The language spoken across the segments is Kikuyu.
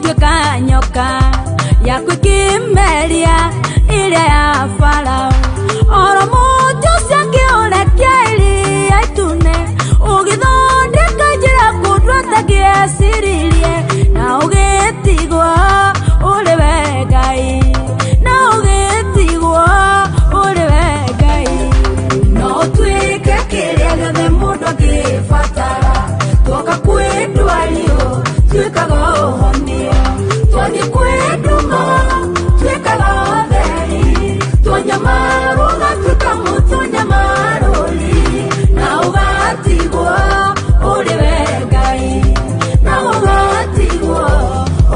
Ũgĩtuĩka nyoka yaku ĩkĩmeria ĩrĩa ya Farao. Oro mũtĩ ũcio akĩũrekia iria itune, ũgĩthondeka njĩra kũndũ atangĩeciririe, na ũgĩtigwo ũrĩ we Ngai, na ũgĩtigwo ũrĩ we Ngai. No ũtuĩke kĩrĩa gĩothe mũndũ angĩbatara, twoka kwĩ ndwario tuĩkaga ũhonio, twathiĩ kwĩ nduma tuĩkaga ũtheri, twanyamarwo ũgatuĩka mũtũnyamarũri, na ũgatigwo ũrĩ we Ngai, na ũgatigwo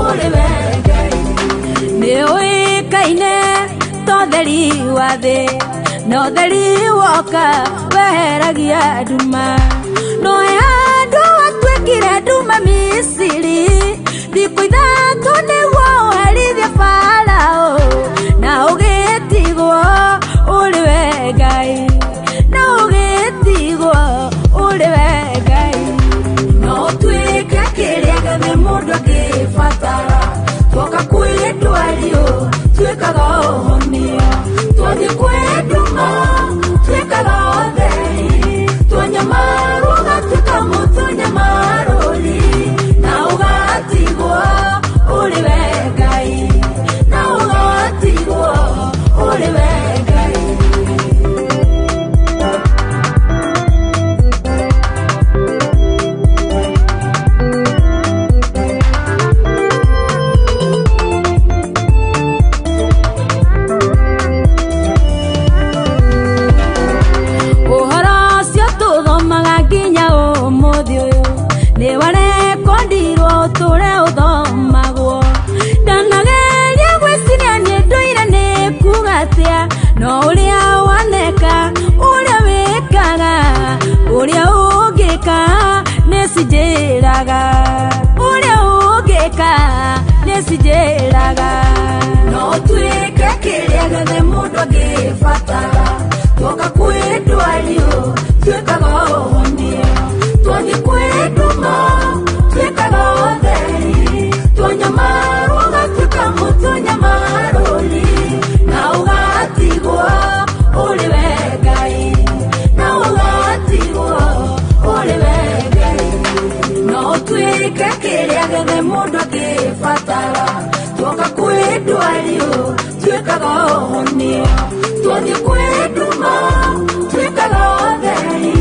ũrĩ we Ngai. Nĩũĩkaine ta ũtheri wa thĩ, na ũtheri woka weheragia nduma. No he handũ watuĩkire nduma Misiri, thikũ ithatũ nĩguo ũherithie Farao, na ũgĩtigwo ũrĩ we Ngai, na ũgĩtigwo ũrĩ we Ngai. No ũtuĩke kĩrĩa gĩothe mũndũ angĩbatara, twoka kwĩ ndwario tuĩkaga ũhonio, twathiĩ kwĩ nduma tuĩkaga ũtheri, twanyamarwo ũgatuĩka mũtũnyamarũri, na ũgatigwo ũrĩ we Ngai, na ũgatigwo ũrĩ we Ngai. Ũhoro ũcio tũthomaga nginya ũmũthĩ ũyũ, nĩ warekondirwo ũtũre ũthomagwo. Ndanageria gwĩciria niĩ ndũire nĩ kuga atĩa, no ũrĩa waneka, ũrĩa wĩkaga, ũrĩa ũngĩka nĩ cinjĩraga, ũrĩa ũngĩka nĩ cinjĩraga. No ũtuĩke kĩrĩa gĩothe mũndũ angĩbatara, twoka kwĩ ndwario tuĩkaga ũhonio, twathiĩ kwĩ nduma tuĩkaga ũtheri, twanyamarwo ũgatuĩka mũtũnyamarũri, na ũgatigwo ũrĩ we Ngai, na ũgatigwo ũrĩ we Ngai. No ũtuĩke kĩrĩa gĩothe mũndũ angĩbatara, twoka kwĩ ndwario tuĩkaga ũhonio, twathiĩ kwĩ nduma tuĩkaga ũtheri,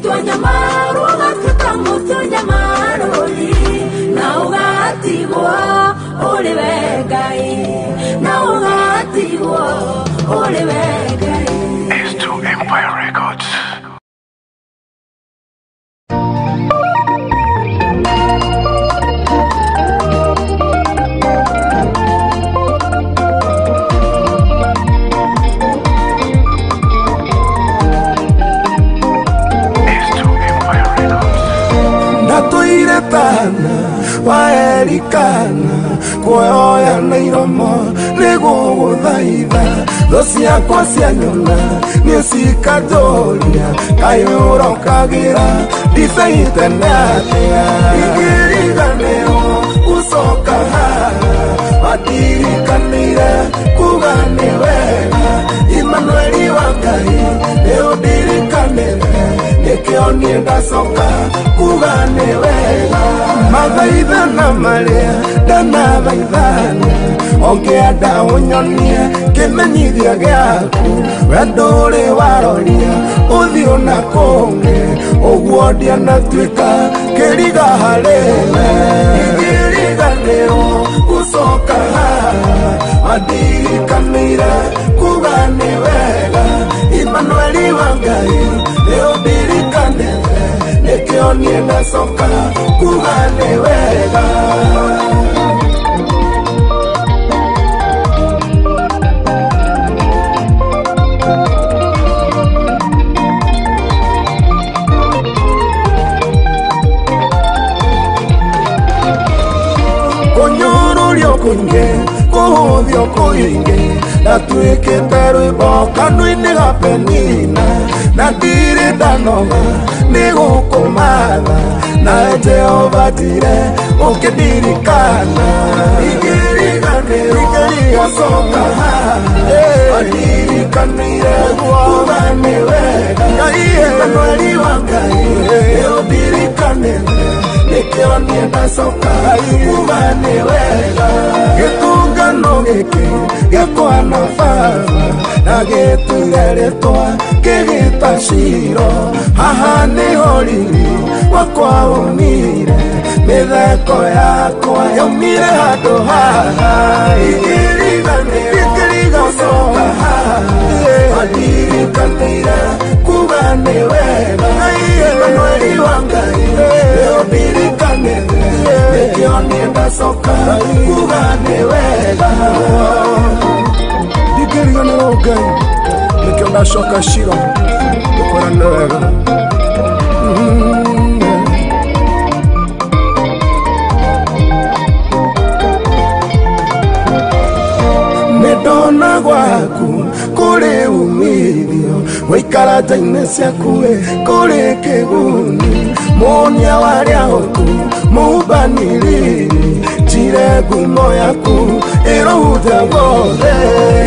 twanyamarwo ũgatuĩka mũtũnyamarũri, na ũgatigwo ũrĩ we Ngai, na ũgatigwo ũrĩ we Ngai. S2 Empire Records. S2 Empire Records. Ndatũire tana waerikana kuoya na iromo nĩgũgũthaitha, thũ ciakwa cianyona nĩ cikanjũria kaĩ ũrokagĩra ndibei tene atĩa. Ingĩriganĩrwo gũcoka haha watirikanĩire kuga nĩ wega, Imanueli wa Ngai nĩ ũndirikanĩte, nĩkĩo niĩ ndacoka kuga nĩ wega. Mathaithana marĩa ndanathaithana, ũngĩenda ũnyonie kĩmenyithia gĩaku, we ndũrĩ waroria ũthiũ na kũngĩ, ũguo ndianatuĩka kĩriga harĩ we. Ingĩriganĩrwo gũcoka haha wandirikanĩire kuga nĩ wega, Imanueli wa Ngai nĩ ũndirikanĩte, nĩkĩo niĩ ndacoka kuga nĩ wega. Kũnyũrũrio kũingĩ kũhũthio kũingĩ, ndatuĩkĩte rwĩmbo kanua-inĩ ga Penina, na ndirĩ ndanoga Nĩ gũkũmatha na Jehova Jire ũkĩndirikana. Ingĩriganĩrwo gũcoka haha, wandirikanire kuga nĩ wega. Emmanueli wa Ngai, nĩũndirikanĩte, nĩkĩo niĩ ndacoka kuga nĩ wega. Gĩtũngano gĩkĩ gĩakwa na baba na gĩtuire rĩtwa kĩgĩta Shiro. Haha nĩho riri wakwa umire, mĩtheko yakwa yaumire handũ haha. Ingĩriganĩrwo gũcoka haha, wandirikanire kuga nĩ wega. Emmanueli wa Ngai, nĩũndirikanĩte, nĩkĩo niĩ ndacoka kuga nĩ wega. Ndingĩriganĩrwo Ngai, nĩkĩo ndacoka Shiro gũkwĩra nĩ wega. Nĩndona gwaku kũrĩ umithio, gũikara nja-inĩ ciaku kũrĩ kĩguni. Mũnia warĩa hotu mũmbanĩrĩri, njire ngumo yaku ĩrohunja guothe.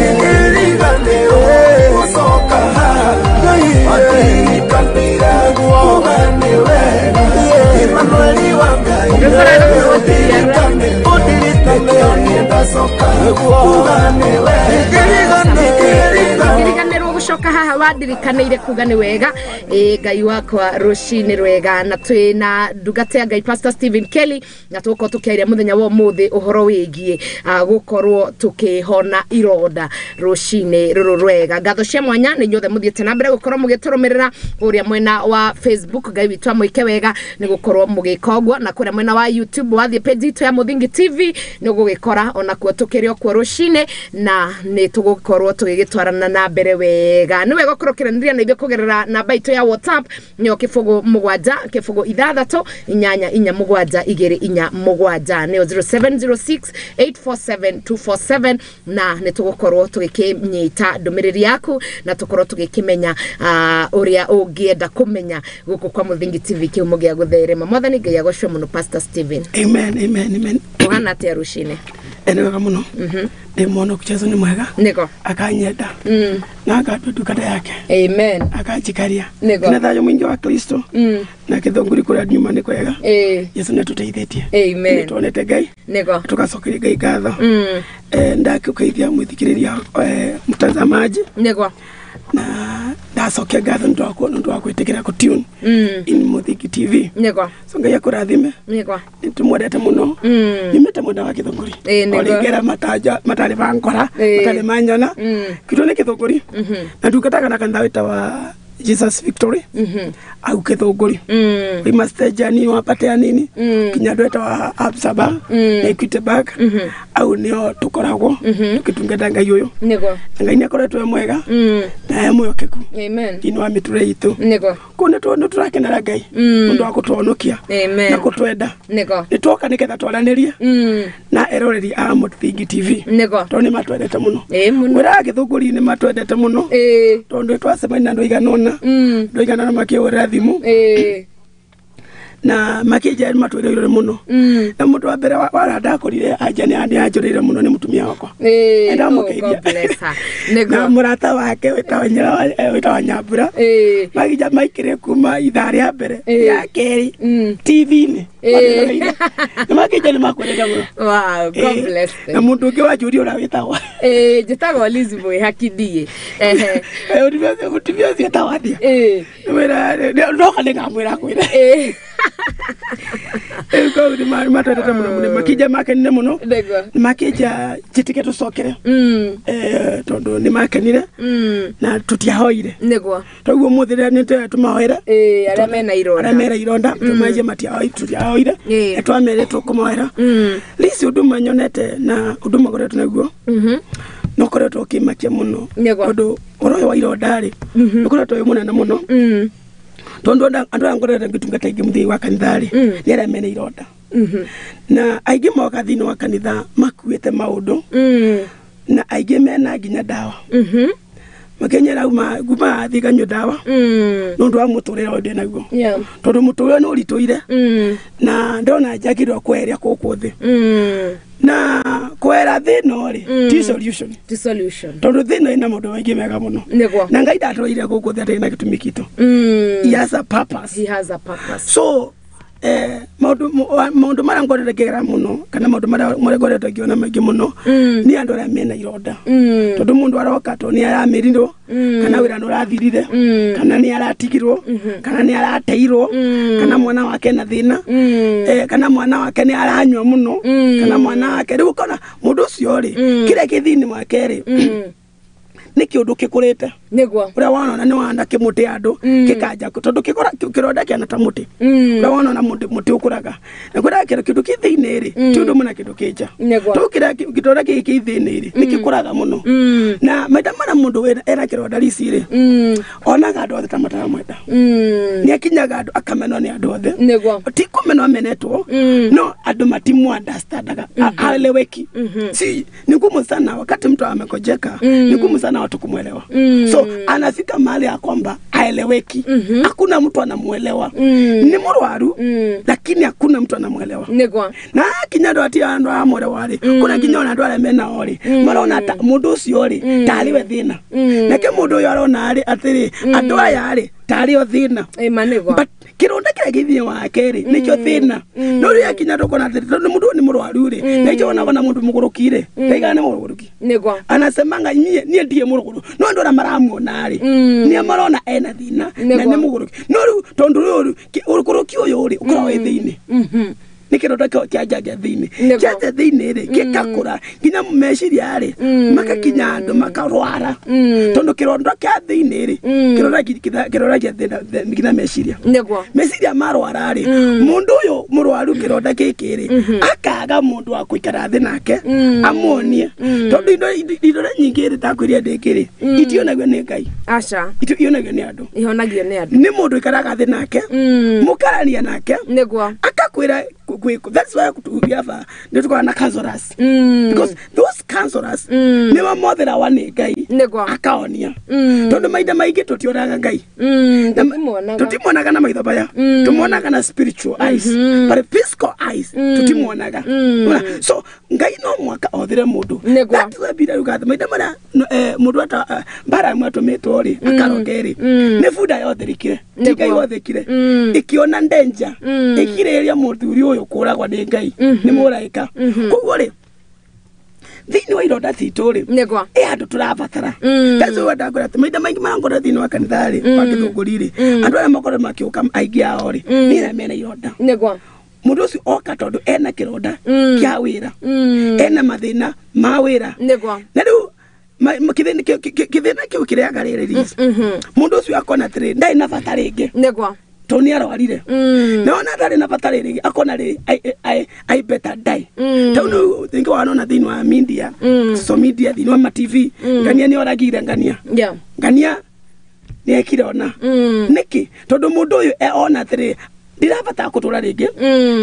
Ingĩriganĩrwo gũcoka haha, wandirikanire kuga nĩ wega. Emmanueli wa Ngai, nĩkĩo niĩ ndacoka kuga nĩ wega. Ngiriganĩrwo gũcoka haha, wandirikanĩire kuga nĩ wega. Ngai wakwa, rũcinĩ rwega. Na twĩ na ndungata ya Ngai Pastor Stephen Kelly, na tũgũkorwo tũkĩaria mũthenya wa ũmũthĩ ũhoro wĩgiĩ gũkorwo tũkĩhona ironda rũcinĩ rũrũ rwega. Ngatho cia mwanya nĩ inyuothe mũthiĩte na mbere gũkorwo mũgĩtũrũmĩrĩra kũrĩa mwena wa Facebook. Ngai witũ amwĩke wega nĩ gũkorwo mũgĩka ũguo, na kũrĩa mwena wa YouTube wathiĩ page itũ ya Mũthingi TV nĩ ũgũgĩkora onakuo tũkĩrĩ o kuo rũcinĩ, na nĩ tũgũkorwo tũgĩgĩtwarana na mbere wega. Nĩ wega ũkorwo ũkĩranĩria na ithuĩ kũgerera namba itũ ya WhatsApp, nĩyo 0 7 0 6 8 4 7 2 4 7, nĩyo 0706 847 247, na nĩ tũgũkorwo tũgĩkĩnyita ndũmĩrĩri yaku na tũkorwo tũgĩkĩmenya ũrĩa ũngĩenda kũmenya gũkũ kwa Mũthingi TV kĩhumo gĩa gũtherema. Mwathani Ngai agocwo mũno Pastor Stephen. Amen, amen, amen. Ũhana atĩa rũcinĩ? Nĩ wega mũno. Ndĩ mwonoku, Jesu nĩ mwega. Nĩgo. Akanyenda na akandua ndungata yake. Amen. Akanjikaria. Nĩgo. Na thayũ mũingĩ wa Kristo. Na Gĩthũngũri kũrĩa nyuma nĩ kwega. Jesu nĩ atũteithĩtie. Amen. Nĩ tuonete Ngai. Nĩgo. Tũgacokeria Ngai ngatho. Ndakĩũkeithia mwĩthikĩrĩria, mtazamaji. Nĩgo. Na ndacokia ngatho nĩ ũndũ wa gwĩtĩkĩra kũ tune in Mũthingi TV. Nĩgo. So Ngai akũrathime. Nĩgo. Nĩtũmwendete mũno. Nyumĩte mwena wa Gĩthũngũri. Nĩguo. Orĩngĩra matanja matarĩ mankora, matarĩ manyona. Kĩndũ nĩ Gĩthũngũri. Na ndungataga na kanitha wĩtawa Jesus Victory. Au Gĩthũngũri. Oima stage anini wapate anini. Kinya andũ etawa Absa Bank na Equity Bank. Au nĩo tũkoragwo tũkĩtungata Ngai ũyũ. Nĩgo. Na Ngai nĩakoretwo e mwega na e mwĩhokeku Amen. thĩinĩ wa mĩtũrĩre itũ. Nĩgo. Kũu nĩ tũrakenera Ngai ũndũ wa kũtũhonokia Amen. na kũtwenda. Nĩgo. Nĩ twoka nĩgetha twaranĩrie na eroreri a Mũthingi TV. Nĩgo. Tondũ nĩ matwendete mũno. Mũno. Wĩra Gĩthũngũri nĩ matwendete mũno. Tondũ twacemania na andũ aigana ũna. Andũ aigana ũna makĩhũrĩra thimũ. Na makĩnjĩra nĩ matwĩrĩire mũno. Na mũndũ wa mbere wa ndakorire anja nĩ anjũrĩire mũno nĩ mũtumia wakwa. Ndamũkeithia. Oh, God bless her. Na Nĩguo. mũrata wake wĩtawa Nyambura. Magija maikire kuma ithaa rĩa mbere rĩa kerĩ TV-inĩ. Nĩ makĩnjĩra nĩ makwendete mũno. Wow, God bless them. Na mũndũ ũngĩ wanjũria ũrĩa wĩtagwo. Njĩtagwo Liz Mwĩhaki ndiĩ. Ehe. Mũtumia ũcio etagwo atĩa? Ndoka nĩngamwĩra akwĩre. Rĩu kau nĩ matwendete mũno mũno, makĩnja makenire mũno. Nĩguo. Nĩ makĩnja njĩtĩke tũcokere. Tondũ nĩ makenire na tũtiahoire. Nĩguo. Toguo ũmũthĩ rĩrĩa nĩ tũmahoere. Arĩa mena ironda. Arĩa mena ironda, tũmanjie tũtiahoire. Nĩ twamere tũkũmahoera. Liz, ũndũ ũmwe nyonete na ũndũ ũmwe ngoretwo naguo. Nĩ ũkoretwo ũkĩmakia mũno. Nĩguo. Tondũ ũhoro ũyũ wa ironda rĩ, nĩ ũkoretwo wĩ mũnene mũno. Tondũ andũ aya ngoretwo ngĩtungata aingĩ mũthĩi wa kanitha rĩ, nĩ arĩa mena ironda. Na aingĩ moka thĩinĩ wa kanitha makuĩte maũndũ. Na aingĩ mena nginya ndawa. Makenyera uma guma thiganywe dawa. Nundu wa muturire uyu ndinaguo. Tondu muturire ni urituire. Na ndona njakirwo kweria guku thi. Na kwera thina ri ti solution. Ti solution. Tondu thina ina maundu maingi mega muno. Na Ngai ndatwire guku thi atarĩ na gĩtũmi kitũ. He has a purpose. He has a purpose. So maundu maria ngorete ngĩgera mũno kana maundu maria ngorete ngĩona maingĩ mũno nĩ andũ arĩa mena ironda. Tondu mũndũ aroka to nĩ aramĩrirwo kana wĩra nĩ ũrathirire kana nĩ aratigirwo kana nĩ arateirwo kana mwana wake na thĩna kana mwana wake nĩ aranyua mũno kana mwana wake rĩu ũkona mũndũ ũcio rĩ kĩrĩa kĩ thĩinĩ wake rĩ nĩ kĩũndũ gĩkũrĩte. Nĩguo. Ũrĩa wonona nĩ wanda kĩmũtĩ andũ gĩkanja tondũ kĩronda kĩana ta mũtĩ. Ũrĩa wonona mũtĩ ũkũraga. Na kũrĩa kĩndũ kĩ thĩinĩ rĩ ti ũndũ mũna kĩndũ kĩ nja. Tondũ kĩrĩa kĩronda gĩkĩ kĩ thĩinĩ rĩ nĩ gĩkũraga mũno. Na maita marĩa mũndũ ena kĩronda ici rĩ onaga andũ othe ta mataramwenda. Nĩ akinyaga andũ akamenwo nĩ andũ othe. Nĩguo. Ti kũmenwo amenetwo no andũ matimu understandaga haeleweki. Si ni ngumu sana wakati mtu amekojeka, ni ngumu sana watu kumuelewa. So anafika mahali ya kwamba haeleweki. Hakuna mtu anamuelewa. Ni murwaru lakini hakuna mtu anamuelewa. Nĩguo. Na kinya ndo ati andu amwelewa ri. Kuna kinya ona andu aria mena ri. Marona ta mundu ucio ri tari we thina. Nake mundu uyu arona ri atiri andu aya ri tari o thina. But kironda kira githie wake ri nikio thina. No ri akinya ndukona atiri tondu mundu ni murwaru ri. Na icho ona ona mundu muguruki ri. Ndaiga ni muguruki. Nĩguo. Anasemanga nie nie ndie muruguru. No andu aria maramuona ri ni marona ena thina na ni muguruki. No riu tondu riu uguruki uyu ri ukoragwo wi thiini. Nĩ kĩronda kĩanjagia thĩinĩ kĩanja thĩinĩ rĩ gĩgakũra nginya meciria rĩ makakinya andũ makarwara tondũ kĩronda kĩa thĩinĩ rĩ kĩronda kĩa thĩna nginya meciria. Nĩguo. Meciria marwara rĩ mũndũ ũyũ mũrwaru kĩronda gĩkĩ rĩ akaga mũndũ wa gũikara thĩ nake amuonie tondũ indo nyingĩ rĩ takwĩria ndĩkĩ rĩ itionagio nĩ Ngai. Aca. Itionagio nĩ andũ. Ihonagio nĩ andũ. Nĩ mũndũ ũikaraga thĩ nake mũkarania nake. Nĩguo. Akakwĩra that's why we have a counselors. Because those counselors never mothera wa nĩ Ngai akaonia. Tondu maitha maingĩ tutionaga Ngai. Tutimuonaga na maitho maya. Tumuonaga na spiritual eyes. But physical eyes tutimuonaga. So Ngai no mwaka othire mundu. That's why Biblia yuga maitha maria mundu ata Balamu atumitwo ri akaroge ri nĩ bunda yothirikire. Ti Ngai wothikire. Ikiona danger ikirĩria muthuri uyu kuragwa ni Ngai ni muraika. Koguo ri thiini wa ironda citũ ri ĩ andũ tũrabatara. That's why ndakwĩra atĩ maitha maingĩ marangora thĩinĩ wa kanitha rĩ wa Gĩthũngũri rĩ andũ arĩa makorwo makĩũka aingĩ ao rĩ nĩ arĩa mena ironda. Nĩguo. Mũndũ ũcio oka tondũ ena kĩronda kĩa wĩra ena mathĩna ma wĩra. Nĩguo. Na rĩu kĩthĩna kĩu kĩrĩaga rĩrĩ mũndũ ũcio akona atĩrĩ ndarĩ na bata rĩngĩ. Nĩguo. Tondũ nĩ arwarire. Na ona ndarĩ na bata rĩngĩ akona rĩ I better die. Tondũ thĩinĩ wanona thĩinĩ wa media social media thĩinĩ wa ma TV ngania nĩ oragire ngania. Ngania nĩ ekire ona. Nĩkĩ? Tondũ mũndũ ũyũ ona atĩrĩ ndirabatara gũtũra rĩngĩ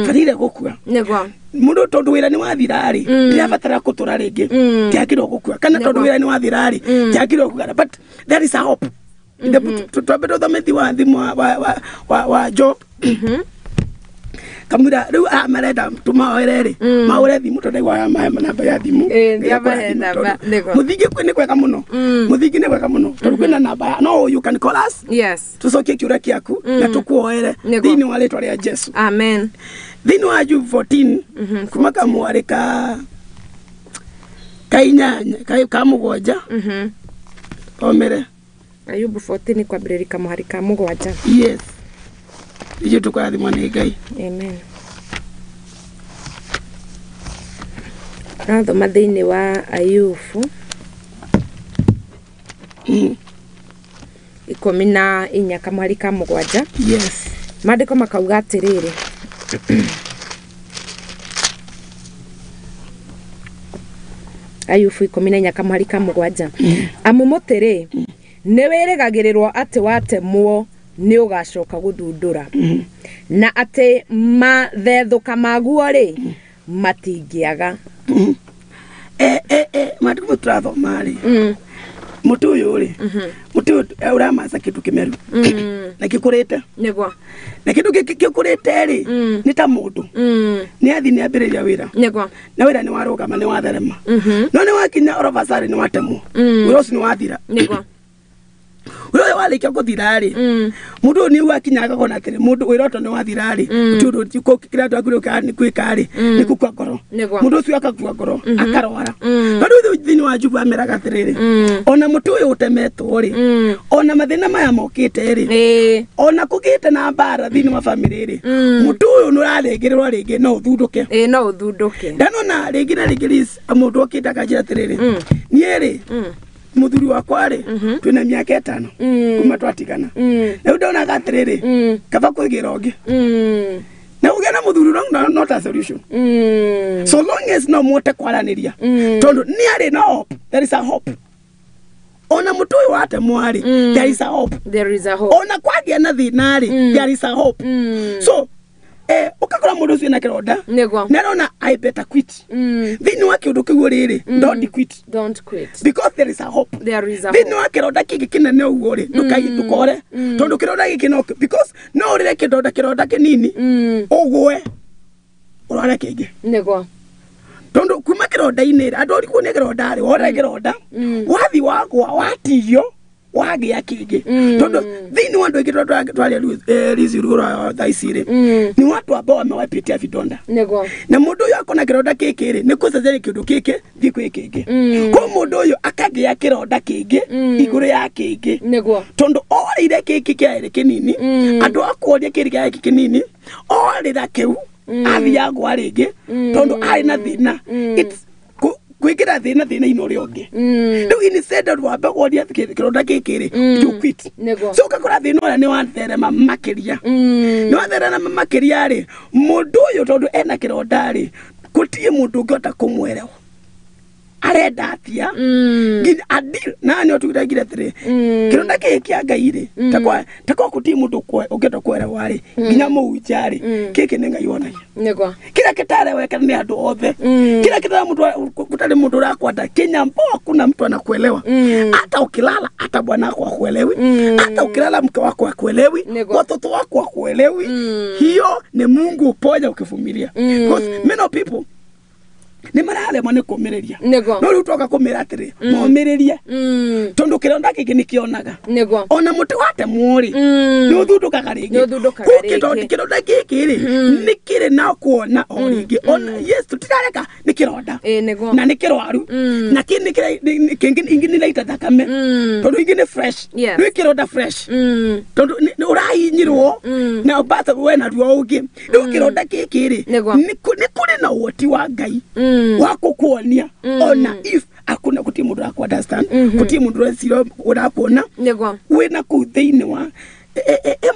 bataire gũkua. Nĩguo. Mũndũ tondũ wĩra nĩ wathira rĩ ndirabatara gũtũra rĩngĩ ndiagĩrĩirwo gũkua kana tondũ wĩra nĩ wathira rĩ ndiagĩrĩirwo gũkua but there is a hope. Twambe tũthome wa thimũ wa Job. Kamwĩra rĩu marenda tũmaoere rĩ maũre thimũ tondũ ndaiguaga mahe namba ya thimũ. Mũthingi nĩ kwega mũno. Mũthingi nĩ kwega mũno tondũ kwĩna namba no you can call us. Yes. Tũcokie kĩũria kĩaku na tũkuoere thĩinĩ wa rĩtwa rĩa Jesu. Amen. Thĩinĩ wa Job 14 kuma kamwarĩ ka inyanya ka mũgwanja omere Ayubu 14 kwambĩrĩria kamũhari ka mũgwanja. Yes. Ithuĩ tũkũrathimwo nĩ Ngai. Amen. Rathoma thĩinĩ wa Ayubu 14 kamũhari ka mũgwanja. Yes. Maandĩko makauga atĩrĩrĩ Ayubu 14 kamũhari ka mũgwanja. Amu mũtĩ rĩ nĩ wĩrĩgagĩrĩrwo atĩ watemwo nĩ ũgacoka gũthundũra na atĩ mathethũka maguo rĩ matingĩaga. Maandĩko tũrathoma rĩ Mutu uyu ri mutu uramaca kindu kimeru na gikurite niguo na kindu gikurite ri ni ta mundu ni athi ni ambiriria wira niguo na wira ni warugama ni watherema no ni wakinya orobasari ni watemwo wira ucio ni wathira niguo wira uyu warikia kuthira ri mundu ni wakinya akakona atiri mundu wira to ni wathira ri tundu kiria twagire ni kwika ri ni kukua ngoro mundu ucio akakua ngoro akarwara tondu thini wa Jubu ameraga atiriri ona mutu uyu utemetwo ri ona mathina maya mokite ri ona kugite na mbara thini wa family ri mutu uyu ni urarengererwo ringi no uthunduke no uthunduke ndanona ringi na ringi mundu okite akanjira atiriri nie ri muthuri wakwa ri twina miaka 5 kuma twatigana na ndonaga atiriri kaba kwigira ungi na ugia na muthuri no not a solution so long as no muote kwaraniria tondu ni ari na hope, there is a hope. Ona mutu uyu watemwa ri there is a hope, there is a hope. Ona kwagia na thina ri there is a hope. So ukakora mundu ucio na kironda narona I better quit thini wa kiundu kiu riri don't quit, don't quit because there is a hope, there is a hope. Thini wa kironda kingi kinene uguo ri ndukore tondu kironda giki no because no urire kironda kironda kinini ugue urware kingi niguo tondu kuma kironda-ini andu orikuo ni kironda ri wore kironda wathi wakwa watio wagia kingi tondu thini wa andu aingi twaria riziru ra thaa ici ri ni watu ambao wamewapitia vidonda niguo na mundu uyu akona kironda giki ri ni kucenjeria kindu giki thi kwi kingi ko mundu uyu akagia kironda kingi iguru ya kingi niguo tondu orire giki kiarĩ kinini andu akuoria kiri kiarĩ kinini orira kiu athiagwa ringi tondu ari na thina it's kwikira thina thina-inĩ ũrĩa ũngĩ rĩu instead of wambe woria kĩronda gĩkĩ rĩ you quit. So ũgakora thĩna ũrĩa nĩ watherema makĩria nĩ watherema makĩria rĩ mũndũ ũyũ tondũ ena kĩronda rĩ gũtirĩ mũndũ ũngĩhota kũmwerewa arenda atia nginya adil na nĩ ũtugire atĩrĩ kĩronda gĩkĩ kĩa Ngai rĩ takwa gũtirĩ mũndũ ũngĩhota kwerewa rĩ nginya mũhunjia rĩ gĩkĩ nĩ Ngai wonagia niguo kila kitareweka ni andu othe kila kitara mtu kutari mundu urakwenda kinyambo hakuna mtu anakuelewa hata ukilala hata bwana wako hakuelewi hata ukilala mke wako hakuelewi watoto wako hakuelewi. Hiyo ni Mungu uponya ukivumilia because many people ni mararemwo ni kumireria no riu twoka kumira atiri momiririe tondu kironda giki ni kionaga ona muti watemwo ri ni uthundukaga ringi kironda giki ri ni kiri na kuona o ringi ona yes tutirareka ni kironda na ni kirwaru na kini kingi ingi ni laita thakame tondu ingi ni fresh ni kironda fresh tondu urahinyirwo na ubata we na ruo ungi riu kironda giki ri ni kuri na uhoti wa Ngai wako kuonia ona if akuna kuti mundu aku understand kuti mundu resiro urakuona wina ku thiini wa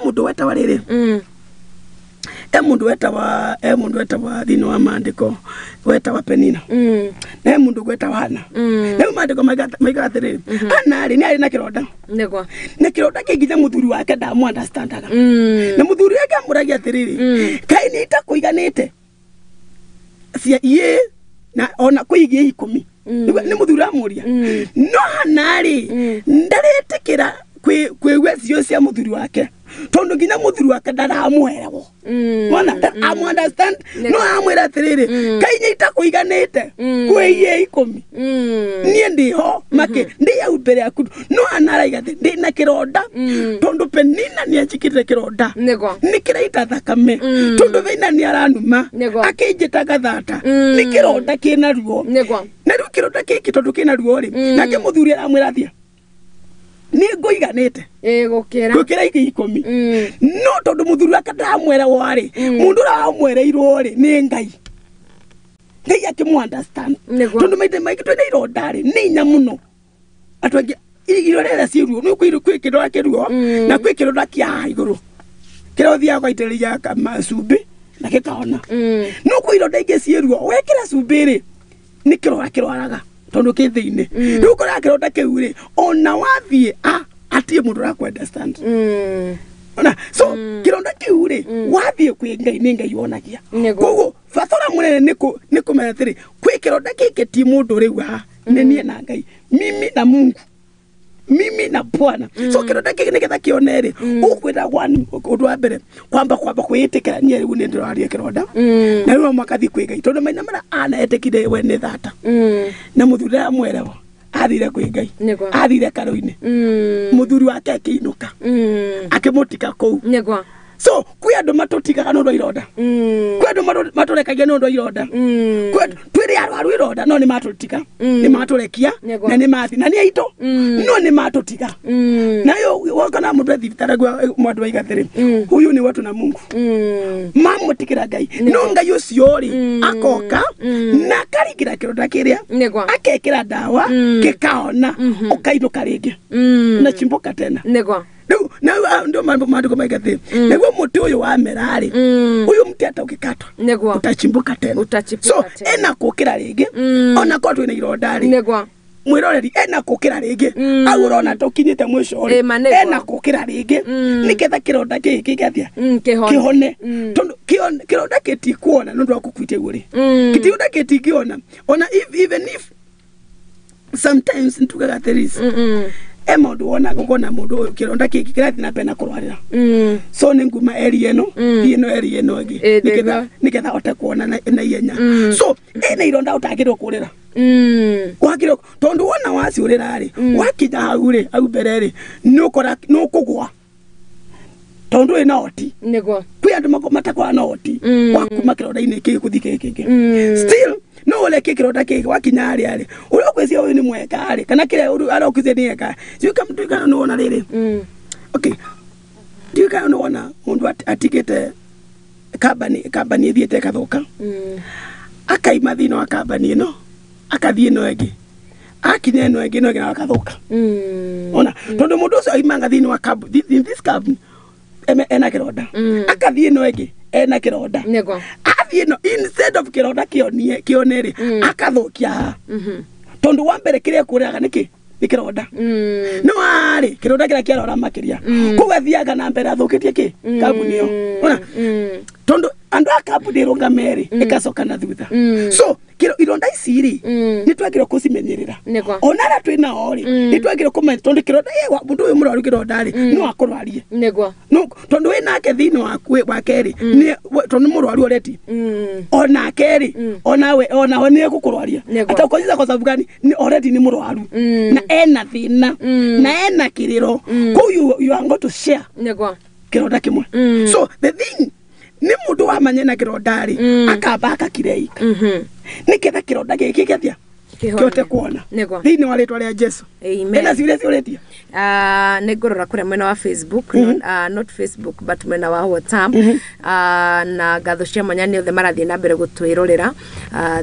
mundu wetawa riri mundu wetawa mundu wetawa thiini wa maandiko wetawa Penina na mundu gwetawa Hana na maandiko maiga atiriri Hana ri ni ari na kironda niguo na kironda kinginya muthuri wake ndamu understandaga na muthuri wake amuragia atiriri kai ni itakuiganite cia iye na ona kuigie 10 ni muthuri amuria no Hana ri ndaretikira kwigua cio cia muthuri wake tondu nginya muthuri wake ndaramwerewo wona amu understand no amwira atiriri kai nyaita kuiganite kwigie 10 nie ndiho make ndi au mbere yaku no Hana araiga ati ndi na kironda tondu Penina ni anjikirire kironda ni kiraita thakame tondu Penina ni aranuma akinjitaga thata ni kironda kina ruo na riu kironda giki tondu kina ruo ri nake muthuri aramwira athia ni nguiganite gukira ingĩ 10 no tondu muthuri wake ndamwerewo ri mundu uria wamwereirwo ri ni Ngai Ngai akimu understand tondu maithe maingĩ twĩna ironda ri nĩ inya mũno andũ aingĩ ironda iria ciĩ ruo nĩ kwĩ kĩronda kĩ ruo na kwĩ kĩronda kĩa haha igũrũ kĩrĩa ũthiaga ũgaitĩrĩria cumbĩ na gĩkahona no kwĩ ironda ingĩ ciĩ ruo wekĩra cumbĩ rĩ nĩ kĩrora kĩrwaraga tondu kĩ thĩinĩ rĩu ũkoraga kĩronda kĩu rĩ ona wathiĩ atirĩ mũndũ ũrakũ understand ona so kĩronda kĩu rĩ wathiĩ kwĩ Ngai nĩ Ngai wonagia koguo bata ũrĩa mũnene nĩ kũmenya atĩrĩ kwĩ kĩronda gĩkĩ ti mũndũ rĩu haha nĩ niĩ na Ngai mimi na Mungu Mimi na Bwana. So kironda gĩkĩ nĩgetha kĩone rĩ, ũkwĩra ũndũ wa mbere kwamba kwĩĩtĩkĩra niĩ rĩu nĩ ndĩraria kĩronda. Na rĩu makathi kwĩ Ngai tondũ maina mara anaetĩkire we nĩ thata. Na mũthuri amwerewa athire kwĩ Ngai. Athire karo-inĩ. Mũthuri wake akĩinũka. Akĩmũtiga kũu. So kwĩ andũ matũtigaga nĩ ũndũ wa ironda. Kwĩ andũ matũrekagia nĩ ũndũ wa ironda. Twĩrĩ arwaru ironda no nĩ matũtiga. Nĩ matũrekia na nĩ mathi na nĩ aitũ no nĩ matũtiga. Nayo woka na mũndũ thibitarĩ gwa mũndũ waiga atĩrĩ, huyu ni watu na Mungu. Mamũtigĩra Ngai. No Ngai ũcio rĩ akoka na akarigĩra kĩronda kĩrĩa akekĩra ndawa gĩkaona ũkainũka rĩngĩ. Na chimboka tena. Rĩu na ndio mambo maandiko maiga thĩ nĩguo mũtĩ ũyũ wamera rĩ, ũyũ mũtĩ hata ũgĩkatwa utachimbuka tena. So ena kũkĩra rĩngĩ ona korwo twĩna ironda rĩ, mwĩroreri ena kũkĩra rĩngĩ au ũrona tũkinyĩte mũico rĩ, ena kũkĩra rĩngĩ nĩgetha kĩronda gĩkĩ gĩgathia kĩhone. Tondũ kĩronda gĩtikuona nĩ ũndũ wa gũkuitia guo rĩ, kĩronda gĩtingĩona ona even if sometimes ntugaga atĩrĩ e maũndũ wonaga ũkona mũndũ ũyũ kĩronda gĩkĩ kĩrathiĩ na mbere na kũrwarĩra. So nĩ nguma eri ĩno thiĩ ĩno eri ĩno ĩngĩ nĩgetha ahote kuona na ihenya. So ĩna ironda ũtagĩrĩirwo kũrĩra. Wagĩrĩirwo tondũ wona waciũrĩra rĩ, wakinya hau rĩ, hau mbere rĩ, nĩ ũkũgwa tondũ wĩna oti. Kwĩ andũ matakoragwo na oti wa kuma kĩronda-inĩ kĩngĩ gũthiĩ kĩngĩ kĩngĩ. Still no ũreke kĩronda kĩngĩ wakinya harĩa rĩ, ũrĩa ũkwĩciria ũyũ nĩ mwega rĩ, kana kĩrĩa arĩa ũkwĩciria nĩ eka. Ndiũĩ nĩ wona rĩrĩ. Okay. Ndiũĩ kana nĩ wona mũndũ atigĩte kambani ĩthiĩte ĩgathũka. Akaima thĩinĩ wa kambani ĩno, akathiĩ ĩno ĩngĩ. Akinya ĩno ĩngĩ, ĩno ĩngĩ na agathũka. Ona tondũ mũndũ ũcio aimanga thĩinĩ wa in this company ena kĩronda. Akathiĩ ĩno ĩngĩ ena kĩronda. Athiĩ no instead of kĩronda kĩonie kĩone rĩ, akathũkia haha. Tondũ wa mbere kĩrĩa kũrĩaga nĩkĩ? Nĩ kĩronda. No arĩ kĩronda kĩrĩa kĩarora makĩria. Koguo athiaga na mbere athũkĩtie kĩ? Kambuni ĩyo. Ona tondũ andũ a kambuni ĩrũgame rĩ, ĩgacoka na thutha. So ironda ici rĩ, nĩ twagĩrĩirwo kũcimenyerera. Ona arĩa twĩ nao rĩ, nĩ twagĩrĩirwo kũmenya tondũ kĩronda mũndũ ũyũ mũrwaru kĩronda rĩ, no akũrwarie. Tondũ wĩ nake thĩinĩ wake rĩ, tondũ nĩ mũrwaru already. Onake rĩ, onawe onawe nĩ egũkũrwaria. Atakuuliza kwa sababu gani? Ni already ni mũrwaru. Na ena thĩna, na ena kĩrĩro. Koguo you are going to share kĩronda kĩmwe. So the thing nĩ mũndũ wamanya na kĩronda rĩ, akamba akakireika. Nĩgetha kĩronda gĩkĩ gĩathia kĩhote kuona. Thĩinĩ wa rĩtwa rĩa Jesu. Ena ciũria ciũrĩtie? Nĩ ngũrora kũrĩa mwena wa Facebook, not Facebook but mwena wa WhatsApp. Na ngatho cia mwanya nĩ othe marathiĩ na mbere gũtwĩrorera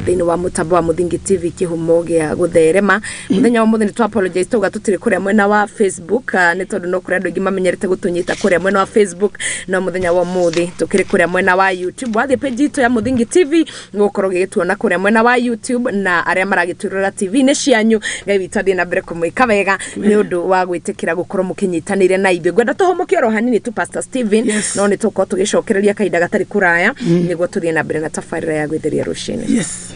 thĩinĩ wa mũtambo wa Mũthingi TV kĩhumo gĩa gũtherema. Mũthenya wa ũmũthĩ nĩ twa apologize tauga tũtirĩ kũrĩa mwena wa Facebook nĩ tondũ no kũrĩa andũ aingĩ mamenyerete gũtũnyita kũrĩa mwena wa Facebook, no mũthenya wa ũmũthĩ tũkĩrĩ kũrĩa mwena wa YouTube. Wathiĩ page itũ ya Mũthingi TV ũgũkorwo ũgĩgĩtuona kũrĩa mwena wa YouTube, na arĩa maragĩtwĩrorera TV-inĩ cianyu Ngai witũ athiĩ na mbere kũmwĩka wega nĩ ũndũ wa gwĩtĩkĩra gũkorwo mũkĩnyitanĩire na ithuĩ. Ngwenda tũhũmũke oro hanini tu Pastor Stephen, no nĩ tũgũkorwo tũgĩcokereria kahinda gatarĩ kũraya nĩguo tũthiĩ na mbere na tabarĩra ya gwĩtheria rũcinĩ. Yes.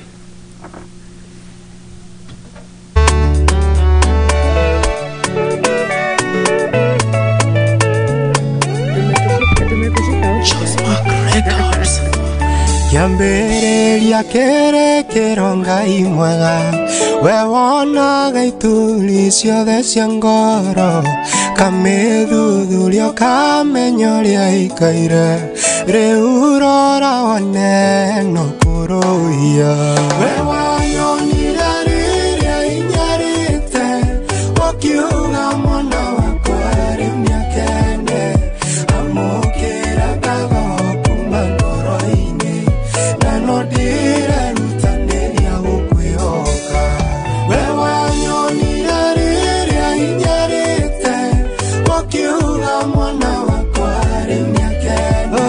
Kĩambĩrĩria kĩrĩkĩro Ngai mwega, we wonaga ituri ciothe cia ngoro, kamĩthuthuria ũkamenya ũrĩa ĩikaire, rĩu rora wone no kũrũhia. We wanyonire rĩrĩa inyarĩte, ũkiuga mwana wakwa rĩu nĩakene, amũkĩra ngatho kuma ngoro-inĩ, na no ndĩrerutanĩria gũkwĩhoka. We wanyonire rĩrĩa inyarĩte, ũkiuga mwana wakwa rĩu nĩakene,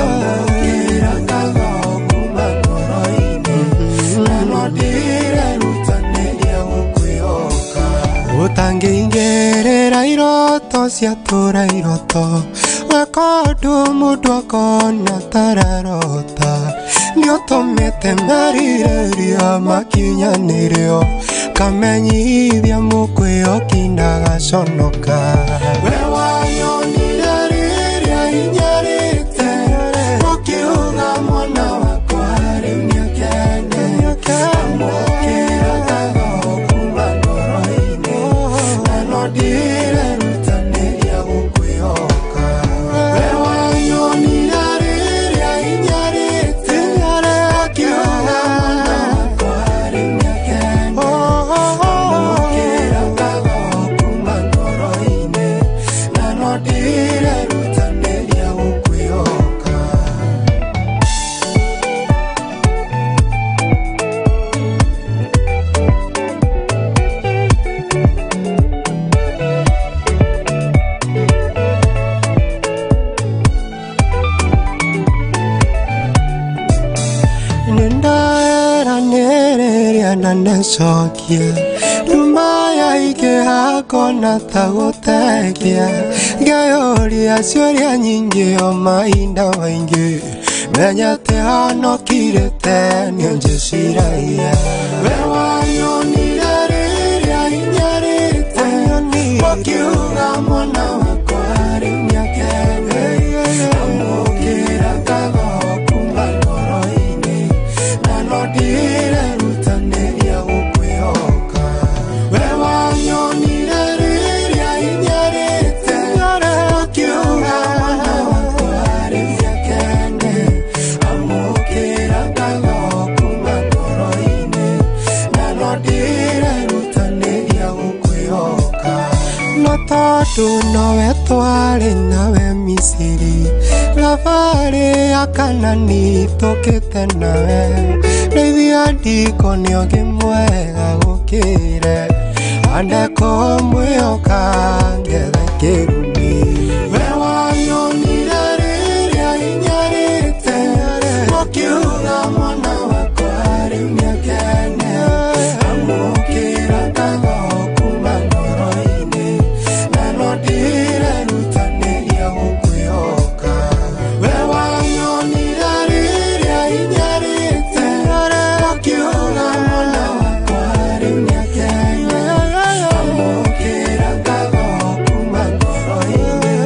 amũkĩra ngatho kuma ngoro-inĩ, na no ndĩrerutanĩria gũkwĩhoka. Ũtangĩingĩrĩra iroto ciatũra iroto, weka ũndũ mũndũ akona tararota, nĩũtũmĩte merirĩria makinyanĩrio, Ũkamenyithia mũkwĩhoki ndagaconoka. We wanyonire rĩrĩa inyarĩte, ũkiuga mwana wakwa rĩu nĩakene. Amũkĩra ngatho kuma ngoro-inĩ, na no ndirerutanĩria gũkwĩhoka. We wanyonire rĩrĩa inyarĩte, ũkiuga mwana wakwa rĩu nĩakene. Amũkĩra ngatho kuma ngoro-inĩ, na no ndirerutanĩria gũkwĩhoka. Nĩndaeranĩrĩria na nĩcokia nduma yaingĩha ngona ta gũtekia, ngeyũria ciũria nyingĩ o mahinda maingĩ, menya atĩ honokire nĩũnjĩciragia. We wanyonire rĩrĩa inyarĩte, ũkiuga mwana wakwa rĩu nĩakene. Amũkĩra ngatho kuma ngoro-inĩ, na no ndirerutanĩria gũkwĩhoka. We wanyonire rĩrĩa inyarĩte, ũkiuga mwana wakwa rĩu nĩakene. Amũkĩra ngatho kuma ngoro-inĩ, na no ndirerutanĩria gũkwĩhoka. No tondũ nowe twarĩ nawe Misiri, thabarĩ ya Kanani tũkĩte nawe, rĩithia ndiko nĩ ũngĩ mwega gũkĩre, andeko mwĩhoka ngethe kĩrumi. We wanyonire rĩrĩa inyarĩte, ũkiuga mwana wakwa rĩu nĩakene. Amũkĩra ngatho kuma ngoro-inĩ, na no ndirerutanĩria gũkwĩhoka. We wanyonire rĩrĩa inyarĩte, ũkiuga mwana wakwa rĩu nĩakene. Amũkĩra ngatho kuma ngoro-inĩ,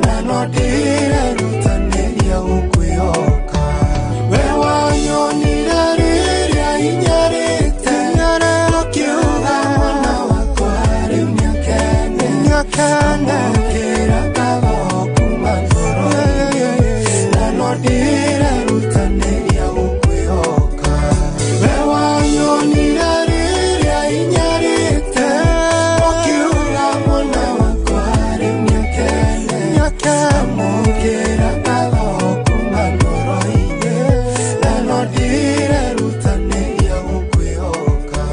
na no ndirerutanĩria gũkwĩhoka. We wanyonire rĩrĩa inyarĩte, ũkiuga mwana wakwa rĩu nĩakene. Amũkĩra ngatho kuma ngoro-inĩ, na no ndirerutanĩria gũkwĩhoka. We wanyonire rĩrĩa inyarĩte, ũkiuga mwana wakwa rĩu nĩakene. Amũkĩra ngatho kuma ngoro-inĩ, na no ndirerutanĩria gũkwĩhoka.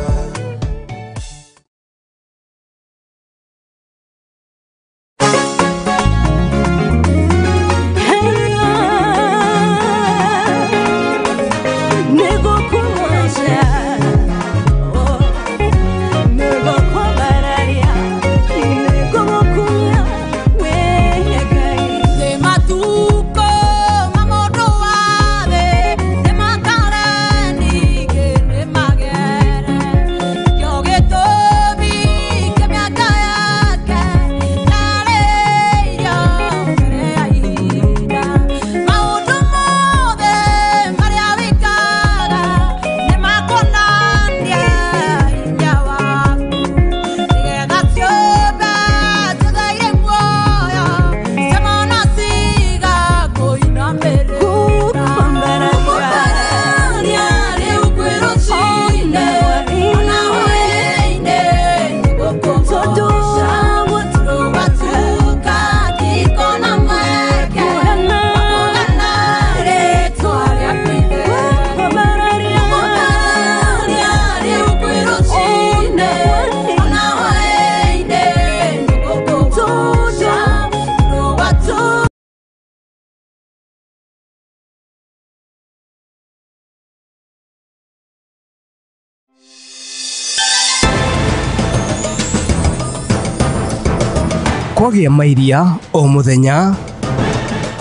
Kwagĩa mairia o mũthenya.